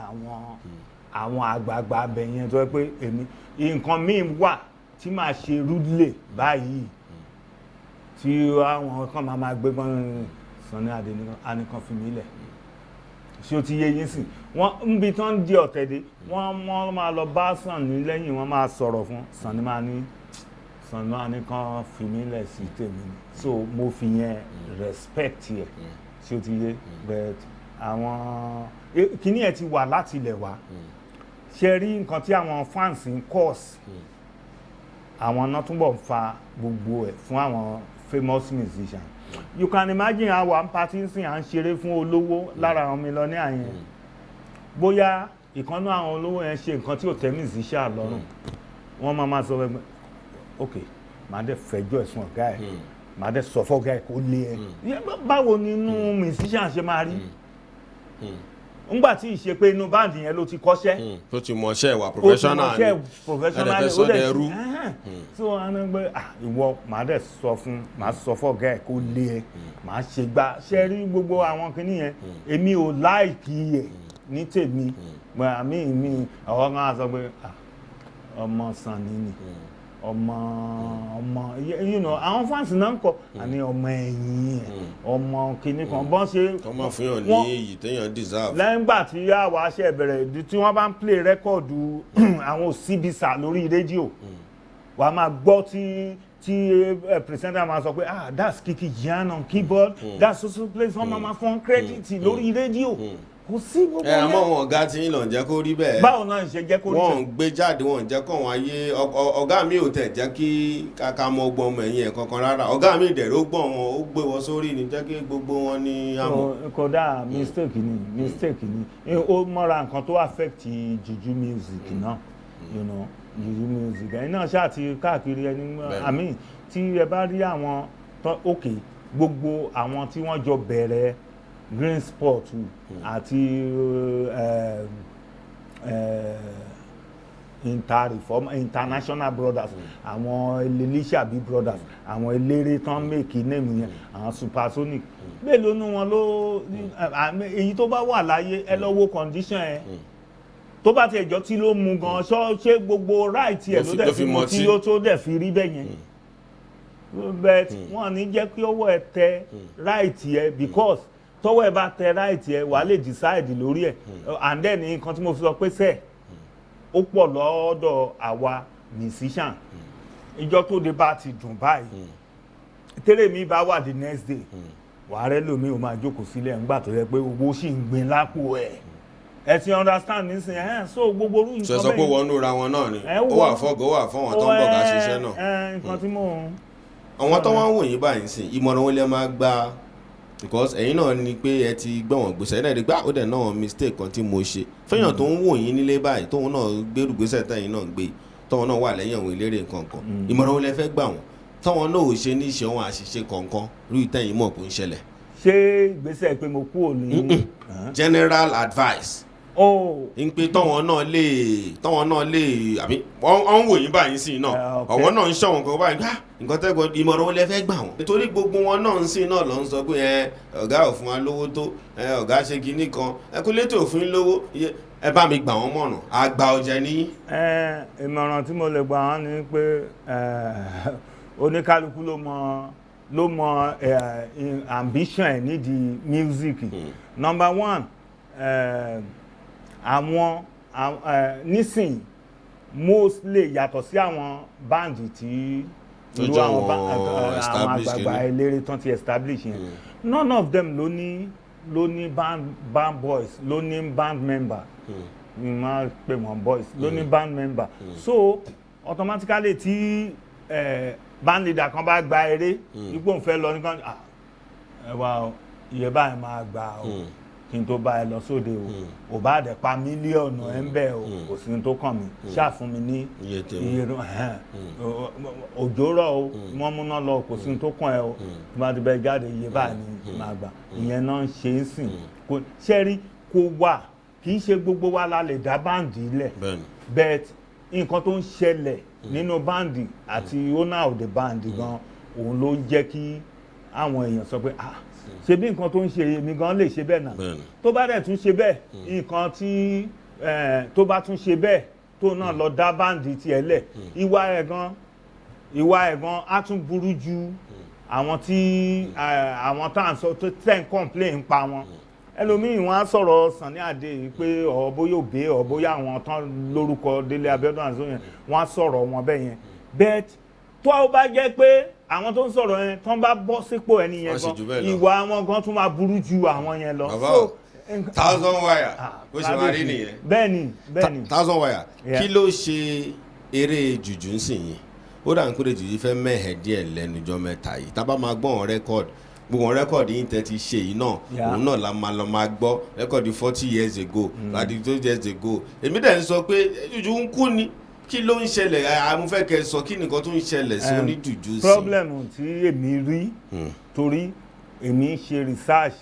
Speaker 2: àwọn àgbààgbà abẹ yẹn, tó yẹ pé èmi, nǹkan míì wà tí màá ṣe rúdlẹ̀ báyìí tí àwọn kan máa gbé gbọ́n Sunny Adé nìkan fi mí lẹ̀. Ṣé o ti yé yín sìn? Wọ́n ń bi tán di ọ̀tẹ̀ dé, wọ́n máa lọ bá Sunny lẹ́yìn, wọ́n máa sọ̀rọ̀ fún Sunny, máa ní Sunny máa ní kán fi mí lẹ̀ sí tèmi ni. So mo fi yẹn respect yẹ. Ṣé o ti yé? But àwọn kíní ẹ̀ ti wà láti ilẹ̀ wá. Ṣe rí nǹkan tí àwọn fans ń cause, àwọn náà túbọ̀ ń fa gbogbo ẹ̀ fún àwọn famous musician. You can imagine, àwa ń party ń sìn, à ń ṣeré fún olówó lára àwọn millionaire yẹn, bóyá ìkànnú àwọn olówó yẹn ṣe nǹkan tí ò tẹ́ musician lọ́rùn, wọ́n máa sọ pé, "Ok, màá dẹ̀ fẹjọ́ ẹ̀sùn ọ̀gá ẹ̀, màá dẹ̀ sọ fọ́gá ẹ̀ kó lé ẹ." Báwo ni inú musician ṣe máa rí ńgbà tí ì ṣe pé inú band yẹn ló ti kọ́ṣẹ́?
Speaker 1: Tó ti mọṣẹ́ ìwà professional ni.
Speaker 2: Professional.
Speaker 1: Ẹ dẹ̀ fẹ́ sọ dẹrú.
Speaker 2: So àwọn gbé, ah, ìwọ, màá dẹ̀ sọ fún, màá sọ fọ́gá ẹ̀ kó lé ẹ, màá ṣe gbá. Ṣe rí gbogbo àwọn kinní yẹn, èmi ò like ẹ̀ ní tèmi. Àmì mi, àwọn kan á sọ pé, ah, ọmọ Sunny ni. Ọmọ ọmọ, àwọn fans náà ń kọ àní ọmọ ẹ̀yìn ẹ̀, ọmọ kìnnì kan bọ́n ṣe.
Speaker 1: Kọ́ máa fún yàn ní iyì téèyàn deserve.
Speaker 2: Lẹ́yìn ìgbà tí àwa ṣe bẹ̀rẹ̀, tí wọ́n bá ń play record àwọn Osibisa lórí rédíò, wà á máa gbọ́ tí presenter máa sọ pé, "Ah, that's Kiki Gyan on keyboard, that's so so place." Wọ́n máa fún credit lórí rédíò, kò sí gbogbo
Speaker 1: Ẹ àmọ́
Speaker 2: yẹn.
Speaker 1: àwọn ọ̀gá tí ń lọ jẹ́ kó rí bẹ́ẹ̀.
Speaker 2: Báwo náà ṣe jẹ́ kó rí
Speaker 1: Wọ́n
Speaker 2: bẹ́ẹ̀?
Speaker 1: ń gbé jáde, wọ́n ń jẹ́ kó wọn ayé ọ̀gá mi ò tẹ̀ jẹ́ kí káká mọ ọgbọ́n ọmọ ẹ̀yìn ẹ̀ kankan rárá. Ọ̀gá mi dẹ̀rẹ̀, ó gbọ́n wọn, ó gbé wọn sórí ni, jẹ́ kí gbogbo wọn ní àmọ́.
Speaker 2: Kódà mistake ni, mistake ni. Ó mọ́ra nǹkan tó affect juju music náà, juju music ẹ̀yin náà ṣáà ti káàkiri ẹni. I mean, tí ẹ bá rí àwọn tó, ok, gbogbo àwọn tí wọ́n jọ bẹ̀rẹ̀ Green Spot àti Inter-Reform International Brothers, àwọn Elishabi Brothers, àwọn eléré tán make name yẹn, àwọn Supersonic, mélòó nu wọn ló èyí tó bá wà láyé? Ẹ lọ wo condition ẹ, tó bá tiẹ̀ jọ tí ló mu gan ṣọ́, ṣé gbogbo right ẹ̀ ló dẹ̀
Speaker 1: ló fi
Speaker 2: fi mu
Speaker 1: mọtí.
Speaker 2: tí ó tó dẹ̀ fi rí bẹ́ẹ̀ yẹn? But wọ́n ní jẹ́ kí ọwọ́ ẹ tẹ right ẹ, because tọwọ́ ẹ bá tẹ right ẹ, wàá lè decide lórí ẹ. And then nǹkan tí mo fi sọ pé sẹ́ẹ̀ ó pọ̀ lọ́dọ̀ àwa musician, ìjọ tó de bá ti dùn báyìí, tẹ́lẹ̀ mi bá wà, the next day wàá rẹ́ lómi ò máa jókòó sílẹ̀ ńgbà tó yẹ pé owó sì ń gbin lápò ẹ̀. Ẹ ti understand nísìnyí ẹ̀? So gbogbo orú
Speaker 1: Ṣe
Speaker 2: nǹkan
Speaker 1: sọ pé
Speaker 2: bẹ́ẹ̀.
Speaker 1: wọnú ra wọn náà ni.
Speaker 2: Ẹ
Speaker 1: Ó wà fọ́gọ̀, ó wà fọ́wọn tó ń bọ̀ ká ṣiṣẹ́ náà.
Speaker 2: Ẹ nǹkan tí mò ń
Speaker 1: Àwọn tó wá ń wò yín báyìí sìn, ìmọ̀ràn wọn lè máa gba? Because ẹ̀yin náà ni pé ẹ ti gbọ́ wọn gbèsè, ẹ̀yin náà rí pé ó dẹ̀ náà mistake kan tí mo ṣe. Fẹ́yàn tó ń wò yín nílé báyìí, tóun náà gbérù gbèsè tẹ̀yìn náà gbé, tóun náà wà lẹ́yìn àwọn eléré nǹkan kan, ìmọ̀ràn wọn lẹ fẹ́ gbà wọ́n táwọn náà ò ṣe ní ṣe àwọn àṣìṣe kọ̀ọ̀kan rí tẹ̀yìn mọ̀ kó ń ṣẹlẹ̀?
Speaker 2: Ṣé ìgbésẹ̀ pé mo kúrò ní?
Speaker 1: General advice.
Speaker 2: Oh.
Speaker 1: Ń pé tọ́wọ́n náà lè àbí wọ́n ń wò yín báyìí sí náà. Ọ̀wọ́n náà ń ṣọ̀wọ́n kan báyìí gbá nǹkan tẹ́gbọ́n, ìmọ̀ràn wọn lẹ fẹ́ gbà wọ́n? Nítorí gbogbo wọn náà ń sìn náà ló ń sọ pé ẹ ọ̀gá ò fún wa lówó tó, ẹ ọ̀gá ṣe kinní kan, ẹ kú létò òfin lówó. Ẹ bá mi gbà wọ́n mọ̀ràn, àgbà ọ̀jẹ̀ ní.
Speaker 2: Ẹ ìmọ̀ràn tí mo lè gbà wọ́n ni pé oníkálukú ló mọ ambition ẹ̀ nídìí music. Number one, àwọn nísìn mostly, yàtọ̀ sí àwọn band tí
Speaker 1: Tó
Speaker 2: irú
Speaker 1: jẹ́
Speaker 2: àwọn
Speaker 1: àwọn
Speaker 2: àwọn
Speaker 1: established
Speaker 2: àgbààgbà
Speaker 1: kìíní.
Speaker 2: Eléré tán ti establish yẹn, none of them ló ní band boys, ló ní band member. Mi máa pè wọ́n boys, ló ní band member. So automatically, tí band leader kan bá gba eré ipò ń fẹ́ lọ nìkan, ah, ẹ wá o, iye báyìí máa gbà o kí n tó bá ẹ lọ sóde o, ò bá dẹ̀ pa mílíọ̀nù ẹ̀ ń bẹ̀ o, kò sí ní tó kàn mí, ṣáà fún mi ní
Speaker 1: iye tèmi.
Speaker 2: Iye ẹ̀hẹ́n. Òjò rọ̀ o, wọ́n múná lọ, kò sí ní tó kàn ẹ́ o, tí wọ́n ti bẹ jáde, iye báyìí ni màá gbà. Ìyẹn náà ń ṣe é sìn. Kò ṣe rí, kò wà, kì í ṣe gbogbo wa la lè dá band lẹ̀. But nǹkan tó ń ṣẹlẹ̀ nínú band àti owner of the band gan, òun ló jẹ́ kí àwọn èèyàn sọ pé, "Ah, ṣe bí nǹkan tó ń ṣe èmi gan lè ṣe bẹ́ẹ̀ náà." Tó bá dẹ̀ tún ṣe bẹ́ẹ̀, nǹkan tí tó bá tún ṣe bẹ́ẹ̀, tó náà lọ dá band tiẹ̀ lẹ̀, ìwà ẹ̀ gan á tún burú ju àwọn tí àwọn tá à ń sọ tó tẹ̀ ń complain pa wọn. Ẹlòmíì, wọn á sọ̀rọ̀ Sunny Adé yìí pé ọ̀ bóyá òbí ọ̀ bóyá àwọn tán lórúkọ Délé Abíọ́dún àti yẹn, wọn á sọ̀rọ̀ wọn bẹ́ẹ̀ yẹn. But tó o bá jẹ́ pé àwọn tó ń sọ̀rọ̀ yẹn tán bá bọ́ sípò ẹni yẹn
Speaker 1: Wọ́n sì
Speaker 2: gan,
Speaker 1: jù bẹ́ẹ̀ lọ.
Speaker 2: ìwà wọn gan tún máa burú ju àwọn yẹn lọ.
Speaker 1: Bàbá
Speaker 2: So,
Speaker 1: o, thousand wire, bó ṣe máa rí nìyẹn.
Speaker 2: Bẹ́ẹ̀ni.
Speaker 1: Thousand wire.
Speaker 2: Yeah.
Speaker 1: Kí ló ṣe eré jùjú ń sìn yìí? Ó dà ń kúrò, jùjú fẹ́ mẹ́hẹ̀ díẹ̀ lẹ́nujọ́ mẹ́ta yìí. Tá a bá máa gbọ́ wọn record, gbogbo wọn record yìí tẹ́ ti ṣe yìí náà, òun náà la máa lọ máa gbọ́ record 40 years ago, 32 years ago. Èmi dẹ̀ ń sọ pé jùjú ń kú ni. Kí ló ń ṣẹlẹ̀? Mo fẹ́ kẹ́ ẹ sọ kí nìkan tó ń ṣẹlẹ̀ sí oníjùjú sí.
Speaker 2: Problem tí èmi rí, torí èmi ń ṣe research,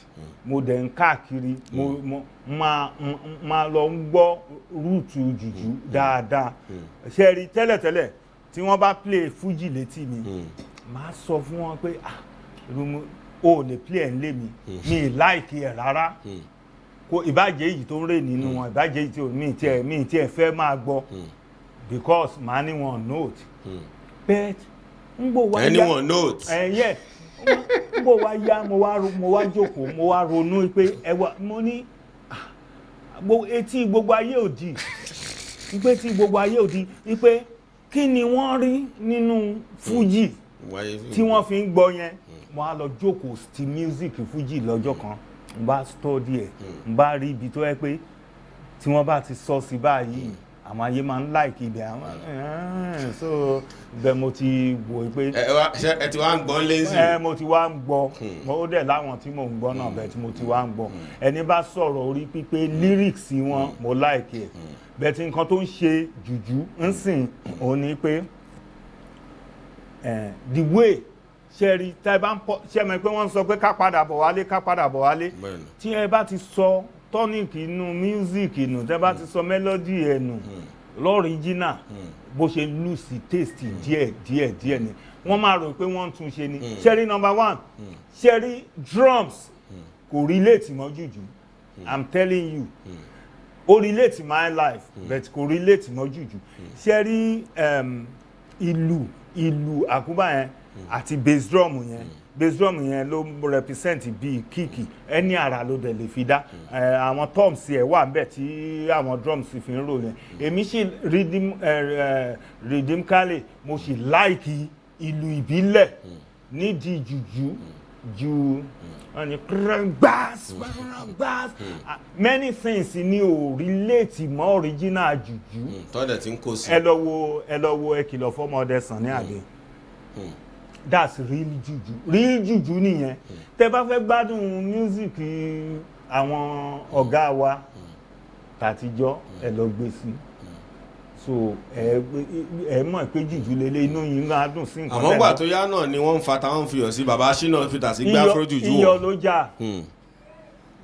Speaker 2: mo dẹ̀ ń káàkiri, mo máa lọ ń gbọ́ root jùjú dáadáa. Ṣe rí, tẹ́lẹ̀tẹ́lẹ̀, tí wọ́n bá play fuji létí mi, màá sọ fún wọn pé, "Ah, irú o ò lè play ẹ̀ ń lé mi, mi ì like ẹ̀ rárá." Kò ìbàjẹ́ èyí tó ń rè nínú wọn, ìbàjẹ́ èyí tí ò mi tiẹ̀ fẹ́ máa gbọ́, because màá ní wọn note. But ń gbò wá yá
Speaker 1: Anyone note?
Speaker 2: Ẹ yẹ ń gbò wá yá, mo wá jókòó, mo wá ronú pé ẹ wá, mo ní ah, etí gbogbo ayé òdì, pé tí gbogbo ayé òdì wípé kí ni wọ́n rí nínú fújì
Speaker 1: Wáyé
Speaker 2: tí wọ́n fi ń gbọ́ yẹn. Mo á lọ jókòó ti music fújì lọ́jọ́ kan, n bá study ẹ̀, n bá rí ibi tó yẹ pé tí wọ́n bá ti sọ sí báyìí, àwọn ayé máa ń like ibẹ̀ àwọn so ibẹ̀ mo ti wò ó pé
Speaker 1: Ẹ wá ṣe ẹ ti wá ń gbọ́n lẹ́sìn?
Speaker 2: Ẹ mo ti wá ń gbọ́. Ó dẹ̀ láwọn tí mò ń gbọ́ náà bẹ́ẹ̀ tí mo ti wá ń gbọ́. Ẹni bá sọ̀rọ̀ orí pípé lyrics wọn, mo like ẹ̀ bẹ́ẹ̀. Tí nǹkan tó ń ṣe jùjú ń sìn òun ni pé the way ṣe rí tá ẹ bá ń pọ ṣe mọ̀ pé wọ́n ń sọ pé ká padà bọ̀ wálé, ká padà bọ̀ wálé.
Speaker 1: Bẹ́ẹ̀ni.
Speaker 2: Tí ẹ bá ti sọ tonic inú music nù, tẹ́ bá ti sọ melody ẹ̀ nù l'original, bó ṣe lose taste díẹ̀ díẹ̀ díẹ̀ ni wọ́n máa rò pé wọ́n ń tún ṣe ni. Ṣe rí number one, ṣe rí drums kò relate mọ́ jùjú. I'm telling you, ó relate my life, but kò relate mọ́ jùjú. Ṣe rí ìlù àkúbà yẹn àti bass drum yẹn, bass drum yẹn ló represent bíi kick. Ẹni àrà ló dẹ̀ lè fi dá. Àwọn toms ẹ̀ wà níbẹ̀ tí àwọn drums fi ń rò yẹn. Èmi sì rhythm, rhythmically mo sì like ìlù ìbílẹ̀ nídìí jùjú ju wọ́n ní gbas gbas. Many things ni ò relate mọ́ original jùjú.
Speaker 1: Tọ́dẹ̀ tí ń kó sí.
Speaker 2: Ẹ lọ wo, ẹ lọ wo Ẹ Kìlọ̀ Fọ́mọdé Sunny Adé. That's real juju, real juju nìyẹn. Tẹ bá fẹ́ gbádùn music àwọn ọ̀gá wa tàtijọ́, ẹ lọ gbé sí so ẹ mọ̀ pé jùjú lélẹ̀, inú yín á dùn sí nǹkan.
Speaker 1: Àmọ́ gbà tó yá náà ni wọ́n ń fa táwọn ń fi hàn sí bàbá Ṣínà fi tà sí gbé afro jùjú
Speaker 2: iyọ̀
Speaker 1: wọ̀.
Speaker 2: Ló já,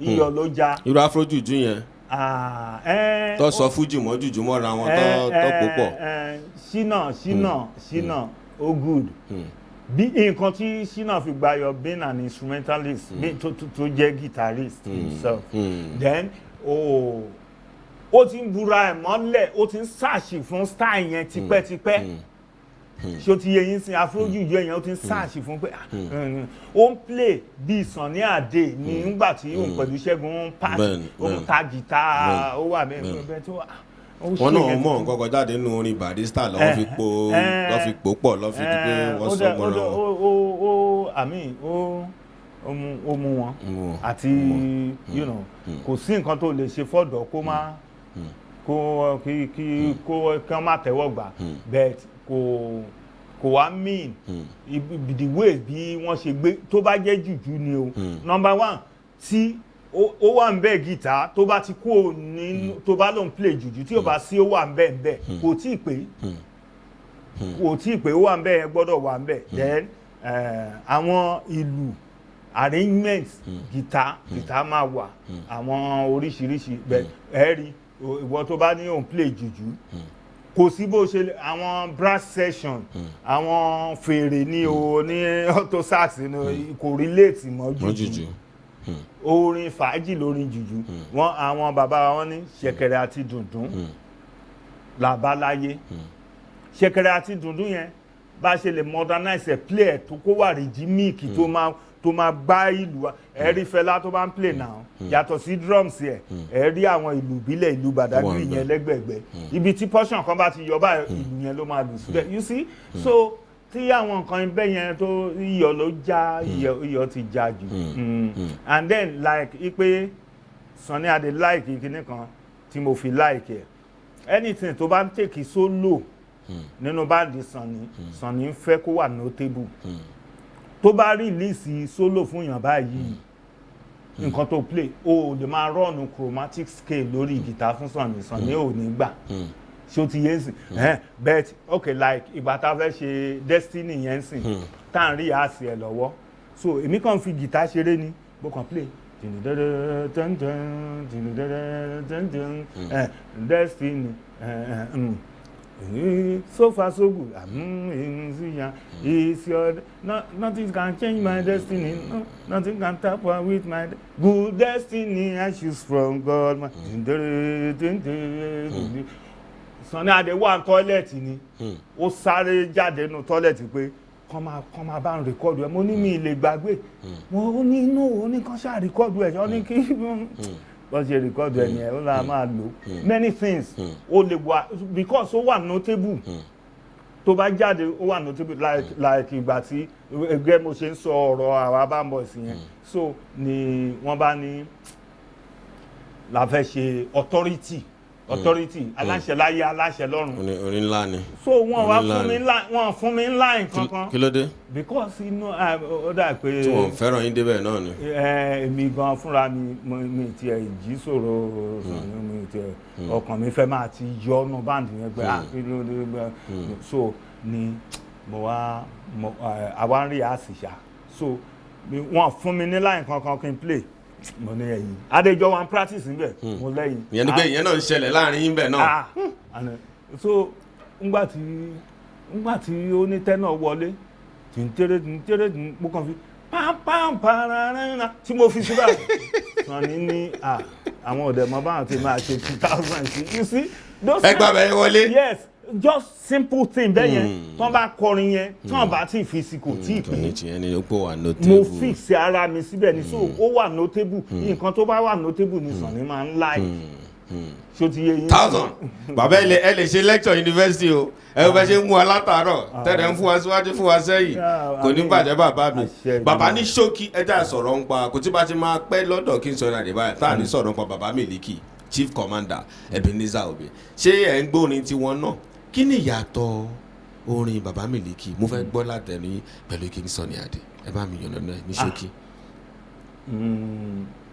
Speaker 2: iyọ̀ ló já.
Speaker 1: Irú afro jùjú yẹn
Speaker 2: Ah, ẹ,
Speaker 1: tó sọ fújì mọ́ jùjú mọ́ra wọn, tó pò pọ̀.
Speaker 2: Ṣínà Ṣínà Ṣínà ó good. Bí nǹkan tí Ṣínà fi gbayọ, being an instrumentalist, tó jẹ́ guitarist himself, then ó ti ń bura ẹ̀ mọ́lẹ̀, ó ti ń ṣàṣì fún style yẹn tipẹ́tipẹ́. Ṣó ti yẹ yín sin afrojuju yẹn? Ó ti ń ṣàṣì fún pé ah, ó ń play bíi Sunny Adé ní nígbà tí òun pẹ̀lú Ṣẹ́gun Party, ó ń ta gìtá, ó wà bẹ́ẹ̀ bẹ́ẹ̀ tó wà ó
Speaker 1: Wọn
Speaker 2: ṣe
Speaker 1: náà
Speaker 2: yẹn
Speaker 1: mọ̀ nǹkan kan jáde nínú orin Barrister lọ́wọ́ fi po lọ́ fi pò pọ̀, lọ́ fi di pé wọ́n
Speaker 2: ó
Speaker 1: sọ
Speaker 2: dẹ̀- ó
Speaker 1: mọ́ra
Speaker 2: dẹ̀-
Speaker 1: wọn.
Speaker 2: Ó I mean, ó mú wọn
Speaker 1: Mú wọn,
Speaker 2: àti kò sí nǹkan tó lè ṣe fọ́dọ̀ kó má kó kí kó kí wọ́n má tẹ́wọ́ gbà, but kò wá mean the way bí wọ́n ṣe gbé tó bá jẹ́ jùjú ni o. Number one tí ó wà ń bẹ̀, gìtá tó bá ti kú nínú, tó bá lòun play jùjú, tí ó bá sí ó wà ń bẹ̀ ń bẹ̀, kò tí ì pé, kò tí ì pé. Ó wà ń bẹ̀ yẹn gbọ́dọ̀ wà ń bẹ̀. Then àwọn ìlù arrangement, gìtá máa wà, àwọn oríṣiríṣi bẹ́ẹ̀. Ẹ rí ìwọ tó bá ní òun play jùjú, kò sí bó ṣe àwọn brass section, àwọn fèrè ní o ní alto sax ní kò relate mọ́
Speaker 1: Mọ́
Speaker 2: jùjú.
Speaker 1: Jùjú.
Speaker 2: Orin fàájì lórin jùjú wọn. Àwọn bàbá wa, wọn ní ṣẹ̀kẹ̀rẹ̀ àti dùndún làbáláyé. Ṣẹ̀kẹ̀rẹ̀ àti dùndún yẹn, bá a ṣe lè modernize ẹ̀, play ẹ̀ tó kó wà rhythmic, tó máa gbá ìlú wa. Ẹ rí Fẹlá tó bá ń play now, yàtọ̀ sí drums ẹ̀, ẹ rí àwọn ìlú ìbílẹ̀, ìlú Badagry
Speaker 1: Wà ń
Speaker 2: yẹn lẹ́gbẹ̀gbẹ̀. Ibi tí portion kan bá ti yọ báyìí, ìlú yẹn ló máa lù síbẹ̀, you see? So tí àwọn nǹkan bẹ́ẹ̀ yẹn tó iyọ̀ ló já, iyọ̀ ti já jù. And then like ipe Sunny Adé, like kinní kan tí mo fi like ẹ̀, anything tó bá ń take solo nínú band Sunny, Sunny ń fẹ́ kó wà notable. Tó bá release solo fún yàn báyìí, nǹkan tó play, o ò lè máa run chromatic scale lórí guitar fún Sunny, Sunny ò ní gbà. Ṣé o ti yé sìn? But okay, like ìgbà tá a fẹ́ ṣe Destiny yẹn sìn, tá à ń rí àsì ẹ̀ lọ́wọ́, so èmi kàn fi guitar ṣeré ni, mo kàn play Destiny, so far so good, is your no, nothing can change my destiny, no, nothing can tamper with my good destiny I choose from God. Sunny Adé wà ní toilet ni, ó sáré jáde nínú toilet pé kàn máa bá ń record ẹ̀. Mo ní mi lè gbàgbé. Mo ó ní inú ó ní kàn ṣáà record ẹ̀, ó ní kí wọ́n ṣe record ẹ̀ nìyẹn, ó là máa lò many things. Ó lè wà because ó wà notable. Tó bá jáde, ó wà notable, like ìgbà tí ẹgbẹ́ mo ṣe ń sọ ọ̀rọ̀ àwa Band Boys yẹn, so ni wọ́n bá ní la fẹ́ ṣe authority, aláṣẹ láyé, aláṣẹ lọ́run.
Speaker 1: Orin ńlá ni.
Speaker 2: So wọ́n wá
Speaker 1: Orin ńlá
Speaker 2: fún mi
Speaker 1: ni.
Speaker 2: Wọ́n fún mi line kankan
Speaker 1: Kí ló dé?
Speaker 2: because inú ó dà pé
Speaker 1: Tí wọ́n fẹ́ràn yín débẹ̀ náà ni.
Speaker 2: Èmi gan fúnra mi, mi tiẹ̀ jí sọ̀rọ̀ mi tiẹ̀, ọkàn mi fẹ́ máa ti yọ ọ́nù band yẹn pé, ah, kí ló dé bẹ́ẹ̀? So ni mo wá mo àwa ń rí àṣìṣà, so wọ́n fún mi ní line kankan kí n play. Mo ní ẹ̀yìn adéjọ́ wa ń practice níbẹ̀, mo lẹ́yìn.
Speaker 1: Ìyẹn ni pé ìyẹn náà ń ṣẹlẹ̀ láàrin yín bẹ̀ náà.
Speaker 2: Ah, so ngbà tí ó ní tenor wọlé tí ń tẹ́rẹ́ tí ń tẹ́rẹ́ tí ń mo kàn fi pam pararara tí mo fi síbà, Sunny ní, ah, àwọn ọ̀dẹ̀ mọ báwọn ti máa ṣe 2000 sí, you see those.
Speaker 1: Ẹ gbà bẹ́ẹ̀ wọlé.
Speaker 2: Yes, just simple thing bẹ́ẹ̀ yẹn. Tán bá kọrin yẹn, tán bá tí fi sí, kò tí ì
Speaker 1: Tó ní
Speaker 2: pé.
Speaker 1: Tìyẹn ni ó pò wà
Speaker 2: Mo
Speaker 1: notable.
Speaker 2: fix ara mi síbẹ̀ ni, so ó wà notable. Nǹkan tó bá wà notable ni Sunny máa ń like. Ṣó ti yé yín?
Speaker 1: Thousand bàbá, ẹ lè ṣe lecture university o. Ẹ bẹ ṣe ń mú wa látàárọ̀, tẹ̀lé ń fún wa síwájú, fún wa sẹ́yìn. Kò ní bàjẹ́, bàbá mi.
Speaker 2: Àṣẹ.
Speaker 1: Bàbá, ní ṣókí, ẹ já sọ̀rọ̀ ń pa kò tí bá ti máa pẹ́ lọ́dọ̀ kí n sọ̀rọ̀ àdébáyà tá à ní sọ̀rọ̀ ń pa bàbá Miliki, Chief Commander Ebenezer Obey. Ṣé ẹ̀ ń gbórin tiwọn náà? Kí ni ìyàtọ̀ orin bàbá Miliki, mo fẹ́ gbọ́ látẹnu yín, pẹ̀lú King Sunny Adé? Ẹ bá mi yànnà náà ní ṣókí.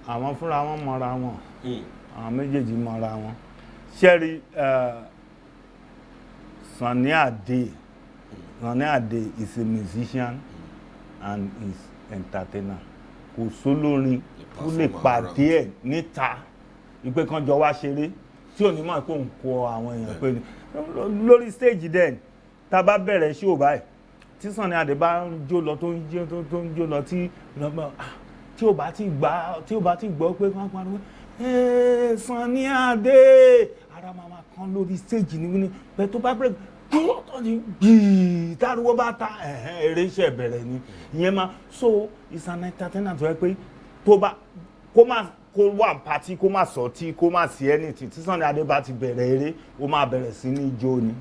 Speaker 2: Àwọn fúnra wọn mọra wọn, àwọn méjèèjì mọra wọn. Ṣẹ́rí, Sunny Adé, Sunny Adé is a musician and is entertainer. Kò sólórin tó lè
Speaker 1: Performer.
Speaker 2: pàdé ẹ̀ níta ìpè kan jọ wá ṣeré tí ò ní mọ̀ pé òun kọ àwọn èèyàn pé lórí stage. Then tá a bá bẹ̀rẹ̀ show báyìí, tí Sunny Adé bá ń jó lọ, tó ń jó, tó ń jó lọ, tí lọ́gbọ́n, ah, tí ò bá ti gbà, tí ò bá ti gbọ́ pé kán pariwo, "Ee, Sunny Adé," ara máa ma kan lórí stage ní ní bẹ́ẹ̀. Tó bá bẹ̀rẹ̀ tó ti gbìí, táriwo bá ta, ẹ̀hẹ́n, eré iṣẹ́ bẹ̀rẹ̀ ni ìyẹn máa. So it's an entertainer tó yẹ pé tó bá kó má kó wà party, kó má sọ tí kó má sí anything, tí Sunny Adé bá ti bẹ̀rẹ̀ eré, ó máa bẹ̀rẹ̀ sí ní jó ni.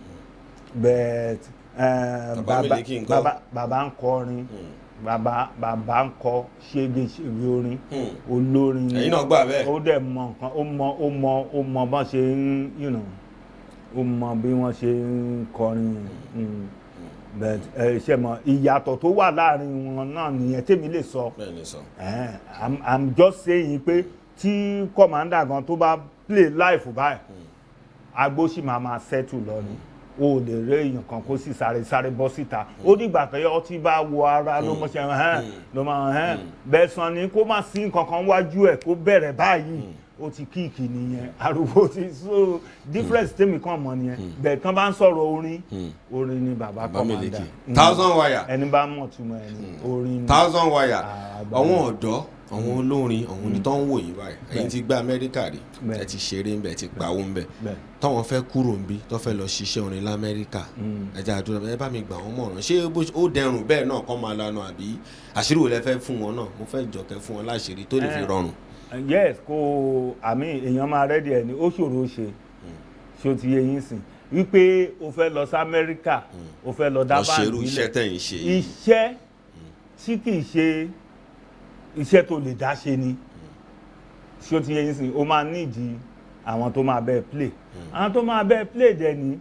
Speaker 2: But
Speaker 1: Bàbá Miliki ńkọ́?
Speaker 2: Bàbá ń kọrin, bàbá ń kọ ṣége ṣége orin. Olórin ni.
Speaker 1: Ẹ̀yin náà gbà bẹ́ẹ̀.
Speaker 2: Ó dẹ̀ mọ nǹkan, ó mọ bọ́n ṣe ń ó mọ bí wọ́n ṣe ń kọrin yẹn. But ẹ ṣe mọ ìyàtọ̀ tó wà láàrin wọn náà nìyẹn tèmi lè sọ.
Speaker 1: Bẹ́ẹ̀ ni sọ.
Speaker 2: I'm just saying pé tí commander gan tó bá play live báyìí, agbó sì máa máa settle lọ ni. O ò lè rí èèyàn kan kó sì sáré sáré bọ́ síta. Ó dìgbà pé ọtí bá wọ ara ló mọ̀ ṣe hẹ́n ló máa hẹ́n bẹ́ẹ̀. Sàn ni kó má sí nǹkan kan wájú ẹ̀, kó bẹ̀rẹ̀ báyìí, ó ti kick nìyẹn, ariwo ti. So difference tèmi kàn mọ̀ nìyẹn. Bẹ́ẹ̀ tán bá ń sọ̀rọ̀ orin, orin ni bàbá
Speaker 1: Bàbá
Speaker 2: commander.
Speaker 1: Miliki, thousand wire.
Speaker 2: Ẹni bá mọ̀ túmọ̀ ẹni orin ni.
Speaker 1: Thousand wire.
Speaker 2: Àgbà.
Speaker 1: Àwọn ọ̀dọ́, àwọn olórin, àwọn onítọ́ ń wò yín báyìí, ẹ̀yin ti gbé Amẹ́ríkà rí.
Speaker 2: Bẹ́ẹ̀.
Speaker 1: Ẹ ti ṣeré ńbẹ̀, ẹ ti pawó ńbẹ̀.
Speaker 2: Bẹ́ẹ̀.
Speaker 1: Táwọn fẹ́ kúrò ńbí, tó fẹ́ lọ ṣiṣẹ́ orin lamẹ́ríkà, ẹ jẹ́ àdúrà, ẹ bá mi gbà wọ́n mọ̀ràn. Ṣé ó dẹrùn bẹ́ẹ̀ náà kọ́ máa lanu, àbí àṣírí wo lẹ fẹ́ fún wọn náà? Mo fẹ́ jọ̀kẹ́ fún wọn láṣìírí tó lè fi rọrùn.
Speaker 2: Yes, kó àmì èèyàn máa ready ẹ̀ ní, ó ṣòro ṣe. Ṣó ti yé yín sìn wípé o fẹ́ lọ sí Amẹ́ríkà, o fẹ́ lọ dá
Speaker 1: Lọ ṣerú
Speaker 2: band
Speaker 1: iṣẹ́
Speaker 2: sílẹ̀.
Speaker 1: tẹ̀yìn ṣe yìí.
Speaker 2: Iṣẹ́ tí kì í ṣe iṣẹ́ tó lè dá ṣe ni. Ṣó ti yé yín sìn? O máa nídìí àwọn tó máa bẹ́ẹ̀ play. Àwọn tó máa bẹ́ẹ̀ play dẹ̀ ní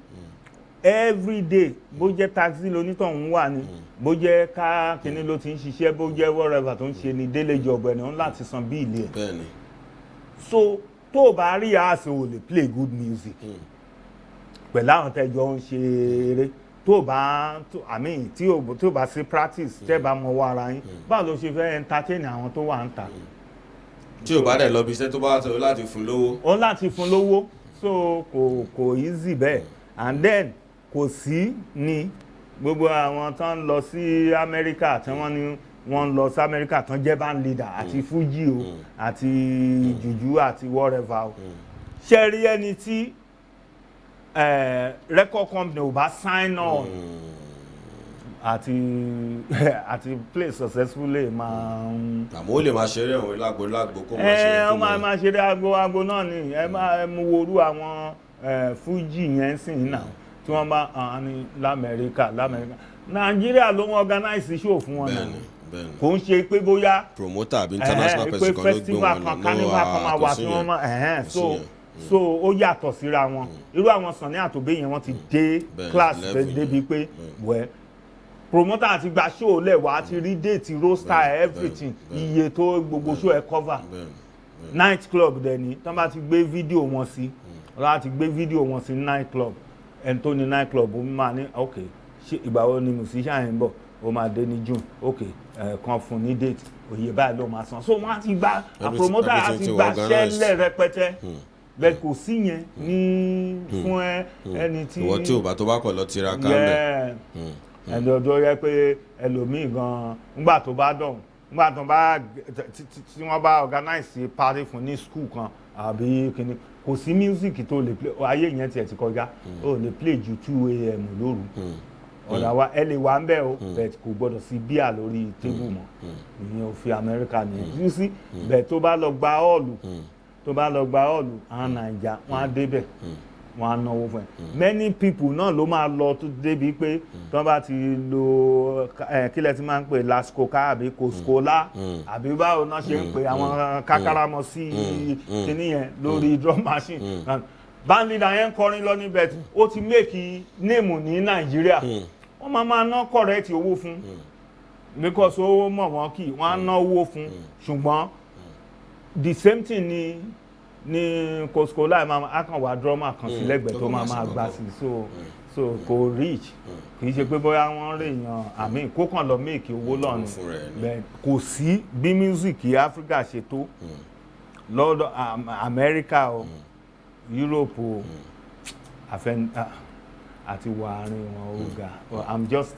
Speaker 2: every day, bó jẹ́ taxi lonítọ̀hún wà ní, bó jẹ́ ká kínní ló ti ń ṣiṣẹ́, bó jẹ́ whatever tó ń ṣe ní daily job ẹ̀ ní, wọ́n láti san bill ẹ̀. So tó o bá rí àṣẹ, o lè play good music pẹ̀lú àwọn tẹ́jọ́ ń ṣe eré. Tó o bá tó, I mean, tí o bá sí practice, tẹ́ bá mọ ọwọ́ ara yín, báwo ló ṣe fẹ́ entertain àwọn tó wà ń ta?
Speaker 1: Tí ò bá dẹ̀ lọ bí iṣẹ́, tó bá tó láti fún lówó.
Speaker 2: Ó láti fún lówó, so kò easy bẹ́ẹ̀. And then kò sí ní gbogbo àwọn tó ń lọ sí Amẹ́ríkà, tí wọ́n ní wọ́n ń lọ sí Amẹ́ríkà tó ń jẹ́ band leader, àti Fuji o, àti jùjú, àti whatever o. Ṣe rí ẹni tí record company ò bá sign on àti play successfully máa ń.
Speaker 1: Àmọ́ ó lè máa ṣeré ẹ̀wọ̀n lágbo lágbo, kó máa ṣe
Speaker 2: Ẹ
Speaker 1: tó
Speaker 2: ó máa máa ṣeré agbo agbo náà ni. Ẹ máa mú worú àwọn fújì yẹn sìn náà tí wọ́n bá ní lamẹ́ríkà, lamẹ́ríkà, Nàìjíríà ló ń organize show fún wọn náà.
Speaker 1: bẹ́ẹ̀ni bẹ́ẹ̀ni
Speaker 2: Kò ń ṣe pé bóyá
Speaker 1: Promoter àbí international
Speaker 2: pé
Speaker 1: person kan ló gbé
Speaker 2: festival
Speaker 1: wọn
Speaker 2: kan,
Speaker 1: lọ.
Speaker 2: carnival kan máa
Speaker 1: Kò
Speaker 2: wà
Speaker 1: sí
Speaker 2: tí
Speaker 1: yẹn.
Speaker 2: wọ́n máa
Speaker 1: Kò sí
Speaker 2: so
Speaker 1: yẹn.
Speaker 2: So ó yàtọ̀ síra wọn. Irú àwọn Sunny àti Obey yẹn, wọ́n ti dé class
Speaker 1: level yẹn.
Speaker 2: débi pé wẹ́ promoter ti gba show lẹ̀ wá, ti rí date, roster, everything, iye tó gbogbo show ẹ̀ cover. Night club dẹ̀ ni tán bá ti gbé fídíò wọn sí, wọ́n bá ti gbé fídíò wọn sí night club, ẹni tó ní night club ó máa ní, "Ok, ṣé ìgbà wo ni musician yẹn ń bọ̀?" Ó máa dé ní June. Ok, ẹ̀ kan fún ní date, òye báyìí ló máa san. So wọ́n á ti gba promoter á
Speaker 1: Everything
Speaker 2: ti
Speaker 1: ti
Speaker 2: gba
Speaker 1: organized.
Speaker 2: ṣẹ́lẹ̀ rẹpẹtẹ. Bẹ́ẹ̀ kò sí yẹn ní fún ẹ ẹni tí
Speaker 1: Ìwọ tí ò bá tó bá kọ̀ lọ tiraka ń bẹ̀.
Speaker 2: Yeah. Ẹni ọdún yẹ pé ẹlòmíì gan, ńgbà tó bá dọ̀hún, ńgbà tó bá tí wọ́n bá organize party fún ní school kan àbí kíní, kò sí music tó lè play. Ayé yẹn tiẹ̀ ti kọjá. Ó lè play ju 2 a.m. lóru. Ọ̀dà wa ẹ lè wà ń bẹ̀ o, but kò gbọ́dọ̀ sí bíà lórí table mọ́. Ìyẹn òfin Amẹ́ríkà nìyẹn, you see. Bẹ́ẹ̀ tó bá lọ gba hall, tó bá lọ gba hall, àwọn Nàìjà wọ́n á débẹ̀, wọ́n á náwó fún ẹ. Many people náà ló máa lọ tó débi pé tí wọ́n bá ti lo ẹ kílẹ̀ tí máa ń pè lascoca àbí coscola àbí báwo náà ṣe ń pè àwọn kákárámọ sí kíní yẹn lórí drum machine, band leader yẹn ń kọrin lọ níbẹ̀, ó ti make name ní Nàìjíríà, wọ́n máa máa ná correct owó fún because owó mọ̀ wọ́n kì wọ́n á ná owó fún. Ṣùgbọ́n the same thing ni coscola máa á kàn wá drummer kan sí lẹ́gbẹ̀ẹ́ tó máa máa gbà sí. So kò reach. Kì í ṣe pé bóyá wọ́n rè yan àmì kó kàn lọ make owó lọ́nà.
Speaker 1: Fún rẹ̀ ni.
Speaker 2: Bẹ́ẹ̀ kò sí bí music Africa ṣe tó lọ́dọ̀ Amẹ́ríkà o, Europe o, àfẹn àti wà àárín wọn ó ga. I'm just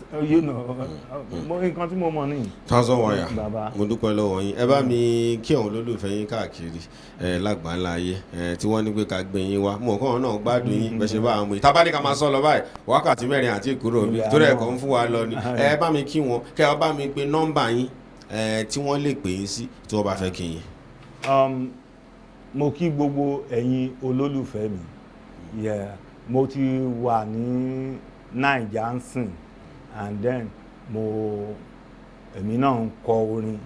Speaker 2: mo nǹkan tí mo mọ̀ nìyí.
Speaker 1: Thousand Wire.
Speaker 2: Bàbá.
Speaker 1: Mo dúpẹ́ lọ́wọ́ yín. Ẹ bá mi kí àwọn olólùfẹ́ yín káàkiri ẹ lágbàńlá ayé ẹ tí wọ́n ní pé ká gbé yín wá. Mo kàn náà gbádùn yín bẹ́ẹ̀ ṣe bá àwọn ọmọ yìí. Tábà ní ká máa sọ lọ báyìí, wákàtí 4 àti ìkúrò mi torí ẹ̀kọ́ ń fún wa lọ ni. Ẹ bá mi kí wọn, kẹ́ ẹ bá mi pe nọ́mbà yín ẹ tí wọ́n lè pè yín sí tí wọ́n bá fẹ́ kí yín.
Speaker 2: Mo kí gbogbo ẹ̀yin olólùfẹ́ mi. Yeah, mo ti wà ní Naija ń sìn, and then mo èmi náà ń kọ orin,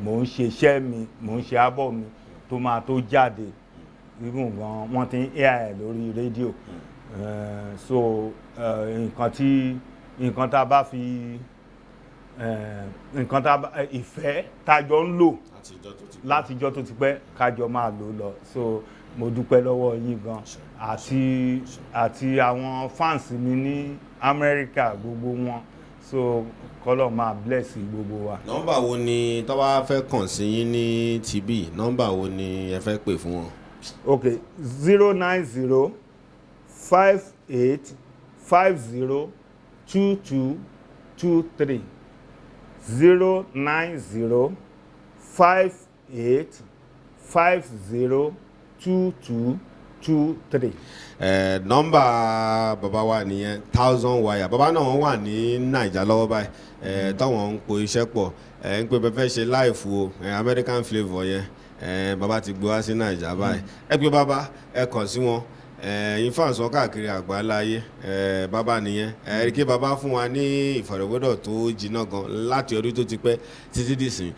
Speaker 2: mo ń ṣe iṣẹ́ mi, mo ń ṣe album mi tó máa tó jáde. Even gan wọ́n ti ń air ẹ̀ lórí rédíò. So nǹkan tí nǹkan tá a bá fi nǹkan tá a bá ìfẹ́ tá a jọ ń lò látijọ́ tó ti pẹ́, kájọ máa lò lọ. So mo dúpẹ́ lọ́wọ́ yín gan àti àwọn fans mi ní Amẹ́ríkà, gbogbo wọn. So kọ́lọ̀ máa bless gbogbo wa.
Speaker 1: Nọ́mbà wo ni tó bá fẹ́ kàn sí yín ní tb, nọ́mbà wo ni ẹ fẹ́ pè fún wọn?
Speaker 2: Ok, 09058502223, 09058502223.
Speaker 1: Nọ́mbà bàbá wa nìyẹn, Thousand Wire. Bàbá náà wọ́n wà ní Naija lọ́wọ́ báyìí táwọn ń po iṣẹ́ pọ̀ ń pé bẹ́ẹ̀ fẹ́ ṣe live o American flavour yẹn. Bàbá ti gbé wá sí Naija báyìí. Ẹ pé bàbá, ẹ kàn sí wọn yín fans wọn káàkiri àgbáláyé. Bàbá nìyẹn. Ẹ rí i kí bàbá fún wa ní ìfọ̀rọ̀wérọ̀ tó jiná gan láti ọdún tó ti pẹ́ títí dìsín.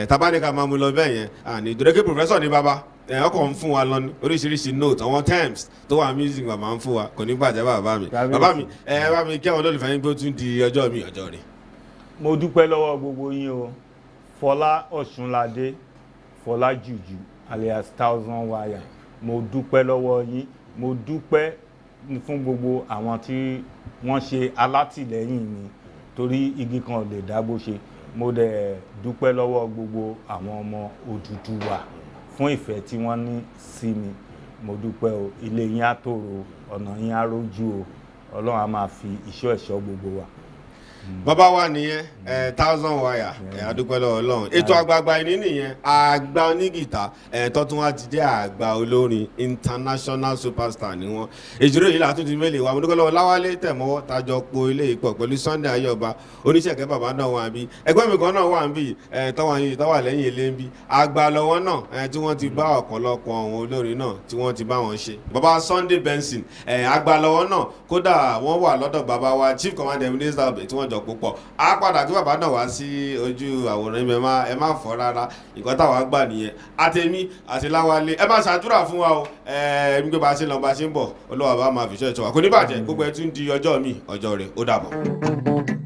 Speaker 1: Tábà ní ká máa mú lọ bẹ́ẹ̀ yẹn, àní ìdúró kí professor ní bàbá ọkọ̀ ń fún wa lọ ní oríṣiríṣi note, àwọn terms tó wà music bàbá ń fún wa. Kò ní bàjẹ́, bàbá mi.
Speaker 2: Kábíyèsí.
Speaker 1: Bàbá mi, ẹ bá mi kí àwọn olólùfẹ́ yín pé ó tún di ọjọ́ mi, ọjọ́ rẹ̀.
Speaker 2: Mo dúpẹ́ lọ́wọ́ gbogbo yín o. Fọlá Ọ̀ṣunládé, Fọlá Jùjù alias Thousand Wire, mo dúpẹ́ lọ́wọ́ yín. Mo dúpẹ́ fún gbogbo àwọn tí wọ́n ṣe alátìlẹ́yìn mi torí igi kan ò lè dágbó ṣe. Mo dẹ̀ dúpẹ́ lọ́wọ́ gbogbo àwọn ọmọ Odùduwà fún ìfẹ́ tí wọ́n ní sí mi. Mo dúpẹ́ o. Ilé yín á tòrò, ọ̀nà yín á rójú o. Ọlọ́run á máa fi ìṣọ́ ẹ̀ṣọ́ gbogbo wa.
Speaker 1: Bàbá wa nìyẹn, Thousand Wire. Adúpẹ́ lọ́wọ́ Ọlọ́run. Ètò Àgbààgbà ìní nìyẹn. Àgbà onígìtà tó tún wá ti jẹ́ àgbà olórin, international superstar ni wọ́n. Ìjíròrò yìí látún ti mélèé wa. Mo dúpẹ́ lọ́wọ́ Láwálé Tẹ̀mọ́wọ́, tájọ po ilé ìpọ̀ pẹ̀lú Sunday Ayọ̀ba oníṣẹ̀kẹ́. Bàbá náà wà níbí, ẹgbẹ́ mi kan náà wà níbí, tọ́wọ́ yìí tọ́wà lẹ́yìn ilé ń bí. Àgbà lọ́wọ́ náà tí wọ́n ti bá ọ̀pọ̀lọpọ̀ àwọn olórin náà tí wọ́n ti bá wọn ṣe. Bàbá Sunday Benson, àgbà lọ́wọ́ náà. Kódà wọ́n wà lọ́dọ̀ bàbá wa Chief Commander Ebenezer Obey tí wọ́n jọ púpọ̀. Á padà kí bàbá náà wá sí ojú àwòrán ibẹ̀. Má ẹ má fọ́ rárá, nǹkan táwa gbà nìyẹn. Àtẹ̀mí àti Láwálé, ẹ má ṣàdúrà fún wa o. Ẹ gbé bá a ṣe ń lọ, bá a ṣe ń bọ̀, Olúwa bá máa fi ṣọ́ ẹ̀ṣọ́ wa, kò ní bàjẹ́. Gbogbo ẹ tún di ọjọ́ mi, ọjọ́ rẹ̀. Ó dàbọ̀.